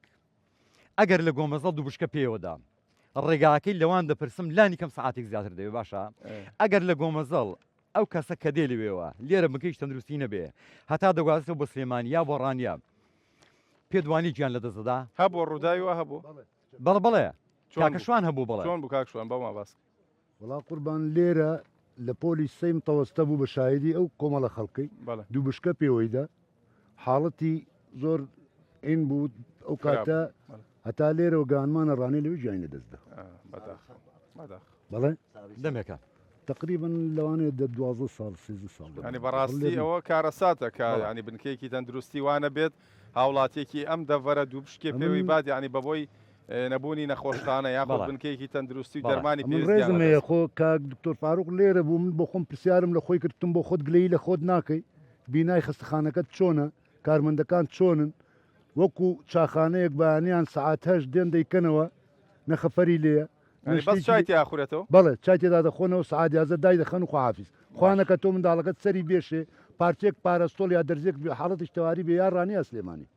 ئەگەر لە گۆمەزەڵ دوو بشکە پێوەدا ڕێگاکەی لەوان دەپرسم لانی کەم سەعاتێک زیاتر دەوێ باشە ئەگەر لە گۆمەزەڵ ئەو کەسە کە دێ لەوێوە لێرە بنکەیش تەندروستی نەبێ هەتا دەگوازێتەوە بۆ سلێمانی یا بۆ ڕانیە پێت وانی گیان لە دەست دەدا؟ هەبوو ڕووداوی وا هەبوو؟ بەڵێ بەڵێ چۆن کاکە بوو؟ شوان هەبوو بەڵێ. چۆن بوو کاک شوان بۆمان باس کە. وەڵا قوربان لێرە لە پۆلی سێی متەوەستە بوو بە شاهیدی ئەو کۆمەڵە خەڵکەی بەڵێ. دوو بشکە پێوەیدا حاڵەتی زۆر ئین بوو ئەو خراپ کاتە بوو. بەڵێ. هەتا لێرەوە گەیاندمانە ڕانیە لەوێ گیانی لەدەستدا. بەداخەوە بەداخەوە. بەڵێ. دەمێکە. تەقریبەن لەوانەیە دە 12 ساڵ 13 ساڵ دەبێت. یانی بەڕاستی ئەوە کارەساتە کە بەڵێ. یانی بنکەیەکی تەندروستی وا نەبێت هاوڵاتیەکی ئەم دەڤەرە دوو پشکێ ئەمن پێوەی بات یانی بەبۆی نەبوونی نەخۆشخانە یاخود بەڵێ. بنکەیەکی تەندروستی و بەڵێ. دەرمانی ئەمن پێویست گیان ڕێزم هەیە لەدەست خۆ کاک دکتۆر فاروق لێرە بوو من بۆ خۆم پرسیارم لە خۆی کرد وتم بۆ خۆت گلەیی لە خۆت ناکەی بینای خەستەخانەکەت چۆنە کارمەندەکان چۆنن وەکو چاخانەیەک بەیانیان سەعات هەشت دێن دەیکەنەوە نە خەفەری لێیە نە یانی بەس شتێکی چای لێ تیا ئەخورێتەوە؟ بەڵێ چای تێدا دەخۆنەوە سەعات 11 دای دەخەن و خواحافیز خوا باشە. نەکا تۆ منداڵەکەت سەری بێشێ پارچەیەک پارەستۆڵ یا دەرزیەک بێ حاڵەتیش تەواری بێ یا ڕانیە یا سلێمانی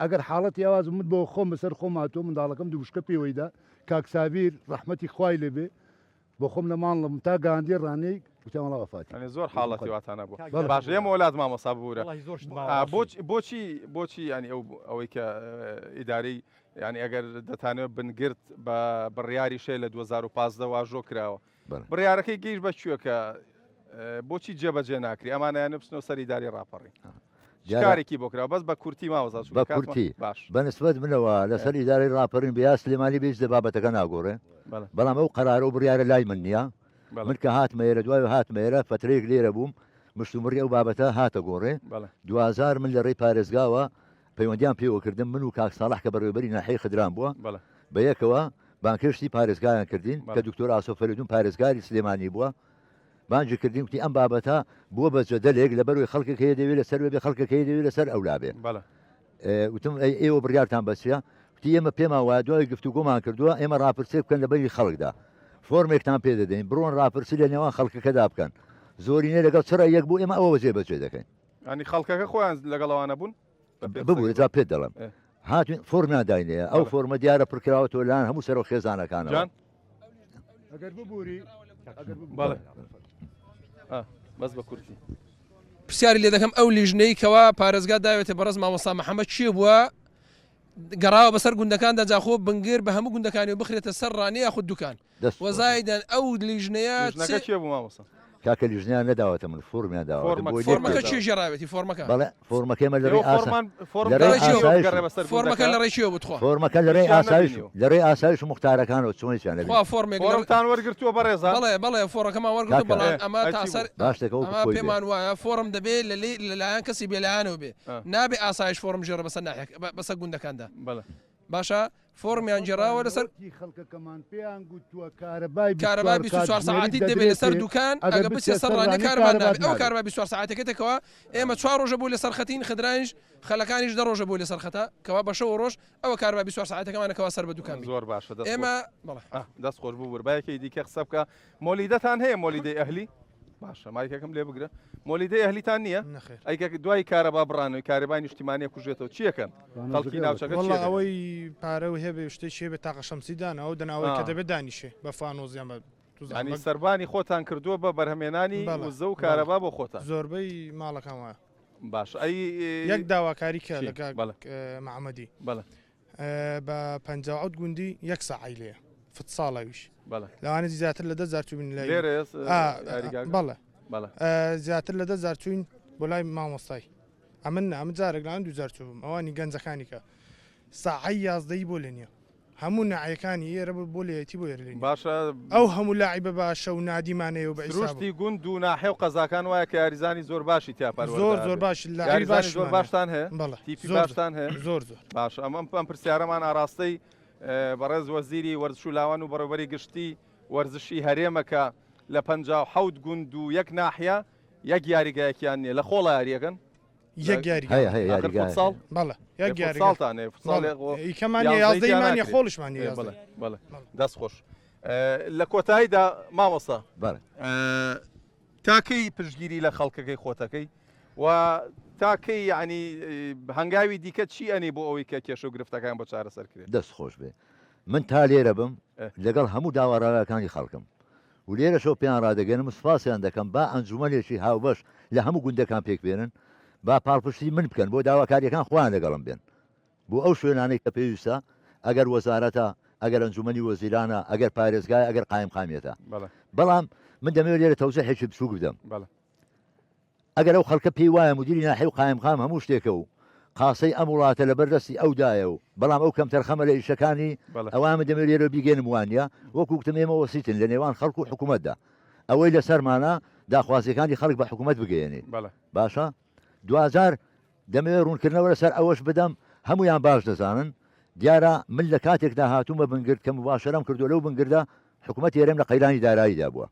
ئەگەر حاڵەتی ئاواز من بۆ خۆم بەسەر خۆم هاتووە منداڵەکەم دوو بشکە پێوەیدا کاک سابیر ڕەحمەتی خوای لێ بێ بۆ خۆم لە ماڵم تا گاندی ڕانیەی وتیان وەڵا وەفاتی. یانی زۆر حاڵەتی واتان هەبووە. بەڵێ. باشە ئێمە وەلات مامۆستا ببورە. وەڵاهی زۆر شت ماوە ڕاستی. بۆچی بۆچی بۆچی یانی ئەو ئەوەی کە ئیدارەی یانی ئەگەر دەتانەوێت بنگرت بە بڕیاری شێ لە 2015 واژۆ کراوە بەڵێ. بڕیارەکەی گەیشت بە کوێ کە بۆچی جێبەجێ ناکری ئەمانیانە بچنەوە سەر ئیداری ڕاپەڕین چ دیارە کارێکی بۆ کراوە بەس بە کورتی مامۆستا بە چونکە کاتمان کورتی باش بە نسبەت منەوە لەسەر ئیدارەی ڕاپەڕین بێ یا سلێمانی بێ هیچ لە بابەتەکە ناگۆڕێ بەڵێ. بەڵام ئەو قەرارە و بڕیارە لای من نییە بەڵێ. من کە هاتمە ئێرە دوای هاتمە ئێرە فەترەیەک لێرە بووم مشتومڕی ئەو بابەتە هاتە گۆڕێ بەڵێ. دواجار من لە ڕێی پارێزگاوە پەیوەندیان پێوە کردم من و کاک ساڵح کە بەڕێوەبەری ناحیەی خدران بووە بەڵێ. بە یەکەوە بانگهێشتی پارێزگایان کردین کە بەڵێ. دکتۆر ئاسۆ فەرێدون پارێزگاری سلێمانی بووە بانگی کردین وتی ئەم بابەتە بووە بە جەدەلێک لەبەروی خەڵکێک هەیە دەیەوێ لەسەر وێ بێ خەڵکێک هەیە دەیەوێ لەسەر ئەولا بێ. بەڵێ. وتم ئەی ئێوە بڕیارتان بە چییە؟ وتی ئێمە پێمان وایە دوای گفتوگۆمان کردووە ئێمە ڕاپرسییەک بکەن لە بەری خەڵکدا فۆرمێکتان پێ دەدەین بڕۆن ڕاپرسی لە نێوان خەڵکەکەدا بکەن زۆرینە لەگەڵ چ ڕەیەک بوو ئێمە ئەوە جێبەجێ دەکەین. یانی خەڵکەکە خۆیان لەگەڵ ئەوانە بوون؟ ببورە جا پێت دەڵێم هاتوین فۆرمیان داینێ ئەو فۆرمە دیارە پڕکراوەتەوە لایەن هەموو سەرۆک خێزانەکانەوە. جان ئەگەر ببوری بەڵێ بەس بە کورتی. پرسیاری لێ دەکەم ئەو لیژنەی کەوا پارێزگا داوێتە بەڕێز مامۆستا محەممەد کێ بووە گەڕاوە بەسەر گوندەکاندا جاخۆ بنگر بە هەموو گوندەکانی و بخرێتە سەر ڕانیە یاخود دوکان دەست وە زایدەن ئەو لیژنەیە چ لیژنەکە کێ بوو مامۆستا؟ کاکە لیژنەیان نەداوەتە من فۆرمیان داوەتە فۆرمەک بۆی لێک فۆرمەکە بدەم. کێ گێڕاوێتی فۆرمەکە؟ بەڵێ فۆرمەکە ئێمە لە ئێوە ڕێی ئاسا فۆرمان فۆرم لە ڕێی داوە ئاسایش بگەڕێ بەسەر فۆرمەکە گوندەکە لە ڕێی کێوە بوو تخوا؟ فۆرمەکە لە ڕێی هیچیان ئاسایش نەبینیوە. لە ڕێی ئاسایش و موختارەکانەوە چۆن هیچیان نەبینی؟ تخوا فۆرمێک لە فۆرمتان وەرگرتووە بەڕێزان؟ بەڵێ بەڵێ فۆڕەکەمان وەرگرتووە کاکە بەڵام ئێ ئەمە ئەی تا چی سەر بوو؟ باش دەکە وەکو ئەمە خۆی بێ. پێمان وایە فۆرم دەبێ لە لێ لەلایەن کەسی بێلایەنەوە بێ ئا. نابێ ئاسایش فۆرم بگێڕێ بەسەر ناحیەکە بەسەر گوندەکاندا بەڵێ. باشە فۆڕمیان گێڕاوە لەسەر. وتی خەڵکەکەمان پێیان گوتووە کارەبای کارەبای 24 24 کاتژمێری سەعاتی دەبێ لەسەر دەدرێتێ دوکان ئەگەر ئەگە بچێ بچێ سەر سەر ڕانیە ڕانیە کارەبا کارەبات نابێ ئەو نابێ. کارەبا 24 سەعاتەکە تێکەوە ئێمە چوار ڕۆژە بوو لەسەر خەتین خدرانیش خەلەکانیش دە ڕۆژە بوو لەسەر خەتە کەوا بە شەو و ڕۆژ ئەوە کارەبا 24 سەعاتەکەمانە کەوا سەر بە دوکان بین زۆر باشە دەست خۆش. ئێمە بەڵێ. ئاه دەست خۆش ببور با یەکێکی دیکە قسە بکە مۆلیدەتان هەیە مۆلیدەی ئەهلی؟ باشە مایکەکەم لێ بگرە مۆلیدەی ئەهلیتان نییە؟ نەخێر. ئەی کە دوای کارەبا بڕانەوەی کارەبای نیشتیمانیە کوژێتەوە چیەکەن خەڵکی ناوچەکە وەڵا چیەکەن؟ ئەوەی پارە و هەبێ و شتێکی هەبێ تاقە شەمسی داناوە و دەناوەی کە آه. دەبێت دانیشێ بە فانۆس یان بە توزان یانی بە سەربانی خۆتان کردووە بە بەرهەمێنانی بەڵێ وزە و بەڵێ کارەبا بۆ خۆتان زۆربەی ماڵەکان وایە. باشە ئەی یەک داواکاری کە چی؟ لە کاک بەڵێ محەمەدی بەڵێ بە 57 گوندی یەک ساعەی لێیە فتساڵ ئەویش بەڵێ لەوانە زیاتر لە 10 جار چووین لای لێرە یاریگاکە؟ بەڵێ بەڵێ زیاتر لە 10 جار چووین بۆ لای مامۆستای ئەمن نا ئەمن جارێک لاوان دوو جار چووبم ئەوانی گەنجەکانی کە ساعەی یازدەی بۆ لێ نییە هەموو ناعیەکانی ئێرە بۆ لێیەتی بۆ ئێرە لێ نییە باشە ئەو هەموو لاعیبە باشە و نادیمانەیە و بە عیسابە سروشتی گوند و ناحیە و قەزاکان وایە کە یاریزانی زۆر باشی تیا پەروەردە زۆر زۆر ئەبێ. باش لاعیبی یاریزانی زۆر باشمان هەیە باشتان هەیە بەڵێ تیپی زۆر زۆر باشتان هەیە زۆر زۆر باشە ئەم ئەم پرسیارەمان ئاراستەی بەڕێز وەزیری وەرزش و لاوان و بەڕێوەبەری گشتی وەرزشی هەرێمە کە لە 57 گوند و یەک ناحیە یەک یاریگایەکیان نییە لە خۆڵا یاریەکەن یەک یاریگا هەیە هەیە ئاخر یاریگا فوتساڵ هەیە. بەڵێ یەک ئێ یاریگا فوتساڵتان هەیە فوتساڵ بەڵێ خۆ ئیکەمان نیە یانزەی تیا یازدەیمان نیە ناکرێ. خۆڵیشمان نیە ئێ یازدەی بەڵێ بەڵێ دەست خۆش لە کۆتاییدا مامۆستا بەڵێ تا کەی پشتگیری لە خەڵکەکەی خۆتەکەی و تا کەی یعنی هەنگاوی دیکە چی ئەنی بۆ ئەوەی کە کێشە و گرفتەکان بۆ چارەسەر کرێت؟ دەست خۆش بێ من تا لێرە بم لەگەڵ هەموو داوا ڕەواکانی خەڵکم و لێرەشەوە پێیان ڕادەگەیەنم و سوپاسیان دەکەم با ئەنجومەنێکی هاوبەش لە هەموو گوندەکان پێک بێنن با پاڵپشتی من بکەن بۆ داواکاریەکان خۆیان لەگەڵم بێن بۆ ئەو شوێنانەی کە پێویستە ئەگەر وەزارەتە ئەگەر ئەنجومەنی وەزیرانە ئەگەر پارێزگایە ئەگەر قایمقامیەتە بەڵام من دەمەوێت لێرە تەوزیحێکی بچووک بدەم. ئەگەر ئەو خەڵکە پێی وایە مودیری ناحیە و قایمقام هەموو شتێکە و قاسەی ئەم وڵاتە لەبەر دەستی ئەودایە و بەڵام ئەو کەمتەرخەمە لە ئیشەکانی ئەوا من دەمەوێت لێرەوە بیگەیەنم وانیە وەکو گوتم ئێمە وەسیتن لە نێوان خەڵک و حکوومەتدا ئەوەی لەسەرمانە داخوازیەکانی خەڵک بە حکوومەت بگەیەنین باشە دواجار دەمەوێت ڕوونکردنەوە لەسەر ئەوەش بدەم هەمویان باش دەزانن دیارە من لە کاتێکدا هاتوومە بنگرد کە مباشرەم کردو لەو بنگردە حکوومەت هەرێم لە قەیرانی داراییدا بووە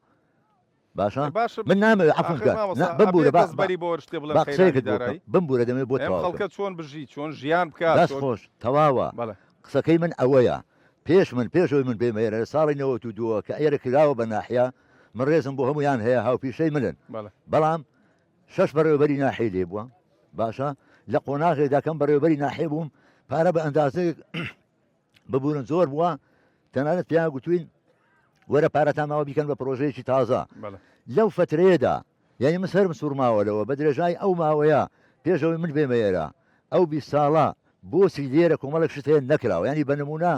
باشە باشە من نامەوێت عەفوم ئاخر بکە مامۆستا نا بمبورە ئەبێ با دەست با بەری بۆ شتێ بڵێم با قەیرانی قسەیەکت بۆ بکەم دارایی بمبورە دەمەوێت بۆت ئەم تەواو خەڵکە بکەم چۆن بژی چۆن ژیان بکات دەست چۆن خۆش تەواوە بەڵێ قسەکەی من ئەوەیە پێش من پێش ئەوەی من بێمە ئێرە لە ساڵی 92 کە ئێرە کراوە بە ناحیە من ڕێزم بۆ هەموویان هەیە هاوپیشەی منن بەڵێ بەڵام شەش بەڕێوەبەری ناحیەی لێ بووە باشە لە قۆناغێکدا کەم بەڕێوەبەری ناحیە بووم پارە بە ئەندازەیەک ببورن زۆر بووە تەنانەت پێیان گوتوین وەرە پارەتان ماوە بیکەن بە پرۆژەیەکی تازە. لەو فەترەیەدا یانی من سەرم سوڕماوە لەوە بە درێژای ئەو ماوەیە پێش ئەوەی من بێمە ئێرە ئەو 20 ساڵە بۆچی لێرە کۆمەڵێک شت هەیە نەکراوە یانی بە نمونە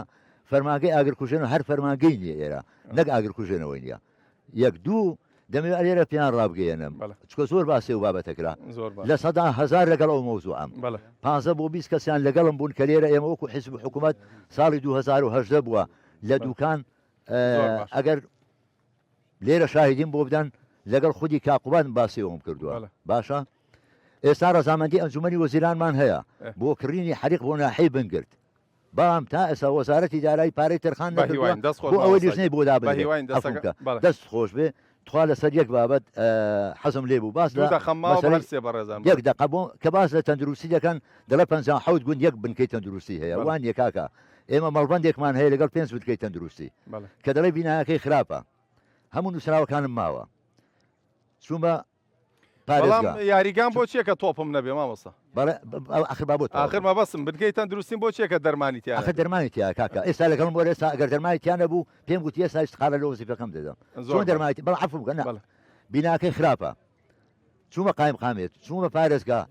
فەرمانگەی ئاگرکوژێنەوە هەر فەرمانگەی نییە ئێرە نەک ئاگرکوژێنەوەی نییە یەک دوو دەمەوێت ئەلێرە پێیان ڕابگەیەنم چکە زۆر باسی و بابەتە کرا 10%00 لەگەڵ ئەو مەوزوعەم 15 بۆ 20 کەسیان لەگەڵم بوون کە لێرە ئێمە وەکو حیزب و حکوومەت ساڵی 2018 بووە لە دوکان ئەگەر لێرە شاهیدیم بۆ بدەن لەگەڵ خودی کاک قوباد باسی ئەوەم کردووە باشە ئێستا ڕەزامەندی ئەنجومەنی وەزیرانمان هەیە بۆ کڕینی حەریق بۆ ناحەی بنگرد بەڵام تا ئێستا وەزارەتی دارایی پارەی تەرخان نەکردووە بۆ ئەوەی لیژنەی بۆ دابنرێت عەفوم بکە دەست خۆش بێ تخوا لەسەر یەک بابەت حەزم لێ بوو باس لە مەسەلەی یەک دەقە بۆ کە باس لە تەندروستی دەکەن دەڵێ 57 گوند یەک بنکەی تەندروستی هەیە وان نییە کاکە ئێمە مەڵبەندێکمان هەیە لەگەڵ پێنج بنکەی تەندروستی کە دەڵێ بینایەکەی خراپە هەموو نووسراوەکانم ماوە چوومە پارێزگا یاریگان بۆ چیە کە تۆپم نەبێ مامۆستا ئەخر با بۆ ئاخر مەبەستم بنکەی تەندروستیم بۆ چیە کە دەرمانی تیا ئەخر دەرمانی تیا کاکە ئێستا لەگەڵم وەرە ئێستا ئەگەر دەرمانی تیا نەبوو پێم گوتی ئێستا ئیستقالە لە وەزیفەکەم دەدەم چۆن دەرمانی بەڵێ عەفوم بکە نا بیناکەی خراپە چوومە قایمقامیەت، چوومە پارێزگا،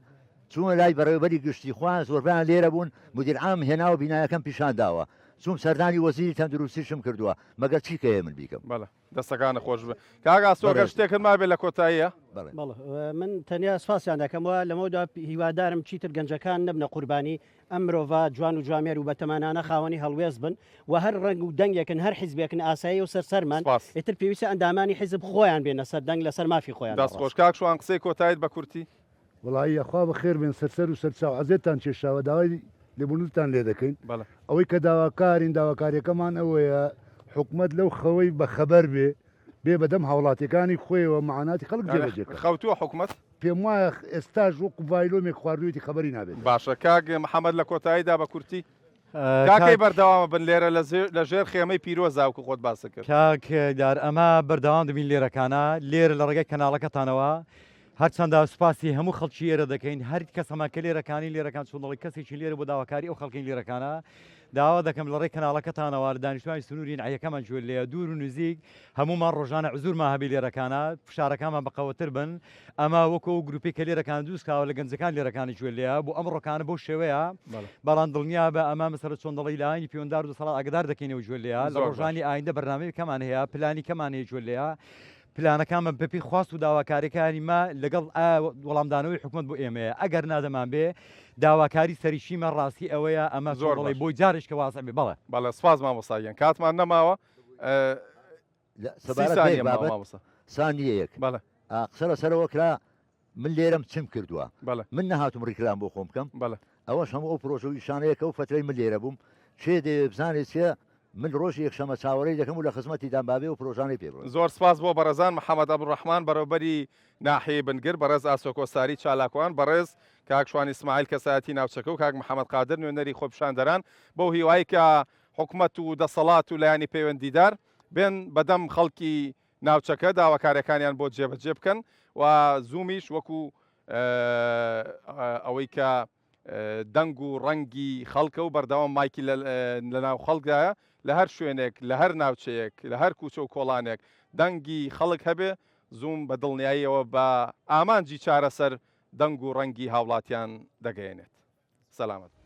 چوومە لای بەڕێوەبەری گشتی، خۆیان زۆربەیان لێرە بوون، مودیر عام هێناوە بینایەکەم پیشان داوە، چووم سەردانی وەزیری تەندروستیشم کردووە، مەگەر چی کەیە من بیکەم؟ بەڵێ دەستەکانت خۆش بێ کاک ئاسۆ گەر شتێکت مابێ لە کۆتاییە. بەڵێ من تەنیا سپاسیان دەکەم و لەمەودا هیوادارم چیتر گەنجەکان نەبنە قوربانی ئەم مرۆڤە جوان و جوامێر و بەتەمەنانە خاوەنی هەڵوێست بن و هەر ڕەنگ و دەنگێکن هەر حیزبێکن ئاساییە و سەر سەرمان سپاس. ئیتر پێویستە ئەندامانی حیزب خۆیان بێنە سەر دەنگ لەسەر مافی خۆیان دەست خۆش کاک شوان قسەی کۆتایت بە کورتی. وەڵایی یاخوا بەخێر بێن سەر سەر و سەر چاو عەزێتتان کێشاوە داوای لێبوردنتان لێ دەکەین بەڵێ. ئەوەی کە داواکارین داواکاریەکەمان ئەوەیە حکومەت لەو خەوەی بەخەبەر بێ بێ بەدەم هاوڵاتیەکانی خۆیەوە مەعاناتی خەڵک جێبەجێ کات. خەوتووە حکومەت؟ پێم وایە ئێستاش وەکو ڤایلۆمێک خواردوویەتی خەبەری نابێتەوە. باشە کاک محەمەد لە کۆتاییدا بە کورتی تا کەی بەردەوامە بن لێرە لە ژێر خێمەی پیرۆزا وەکو خۆت باست کرد؟ کاک دار ئەمە بەردەوام دەبین لێرەکانە لێرە لە ڕێگای کەناڵەکەتانەوە هەرچەندە سوپاسی هەموو خەڵکی ئێرە دەکەین هەر کەسەمان کە لێرەکانی لێرەکان چۆن دەڵی کەسێکی لێرە بۆ داواکاری ئەو خەڵکەی لێرەکانە داوا دەکەم لە ڕێی کەناڵەکەتانەوە لە دانیشتوانی سنووری نەعیەکەمان گوێ لێیە دوور و نزیک هەموومان ڕۆژانە عزورمان هەبی لێرەکانە فشارەکانمان بەقەوەتر بن ئەمە وەکو ئەو گروپی کە لێرەکان دروست کراوە لە گەنجەکان لێرەکانی گوێ لێیە بۆ ئەمڕۆکانە بەو شێوەیە بەڵام دڵنیا بە ئەمە مەسەلە چۆن دەڵێی لایەنی پەیوەندار و دەسەڵات ئاگدار دەکەینەوە گوێ لێیە لە ڕۆژانی ئایندە بەرنامەی کەمان هەیە پلانی کەمان هەیە گوێ لێیە پلانەکانمان بەپێی خواست و داواکاریەکانی مە لەگەڵ وەڵامدانەوەی حکومەت بۆ ئێمەیە ئەگەر نادەمان بێ داواکاری سەریشیمە ڕاستی ئەوەیە ئەمە زۆر بڵێ بۆی جارێک کە وازع بێ بەڵێ. بەڵێ سپاس مامۆستا گیان کاتمان نەماوە سی سانیە ماوە مامۆستا. سانیەیەک بەڵێ. قسە لەسەرەوە کرا من لێرەم چم کردووە من نەهاتوم ڕیکلام بۆ خۆم بکەم ئەوەش هەموو ئەو پرۆژە و ئیشانەیە کە ئەو فەترەی من لێرە بووم کێ دەیەوێ بزانێ چیە من ڕۆژی یەکشەمە چاوەڕێی دەکەم و لە خزمەتی دام بابێ ئەو پرۆژانەی پێ بڵێم. زۆر سپاس بۆ بەڕێزان محەمەد عەبدولڕەحمان بەڕێوەبەری ناحیەی بنگر، بەڕێز ئاسۆ کۆساری چالاکوان، بەڕێز کاک شوان ئیسماعیل کەسایەتی ناوچەکە و کاک محەمەد قادر نوێنەری خۆپیشاندەران بەو هیوای کە حکومەت و دەسەڵات و لایەنی پەیوەندیدار بێن بەدەم خەڵکی ناوچەکە داواکاریەکانیان بۆ جێبەجێ بکەن و زوومیش وەکو ئەوەی کە دەنگ و ڕەنگی خەڵکە و بەردەوام مایکی لە ناو خەڵکدایە لە هەر شوێنێک لە هەر ناوچەیەک لە هەر کوچە و کۆڵانێک دەنگی خەڵک هەبێ زووم بە دڵنیاییەوە بە ئامانجی چارەسەر دەنگ و ڕەنگی هاوڵاتیان دەگەیەنێت. سەلامەت بن.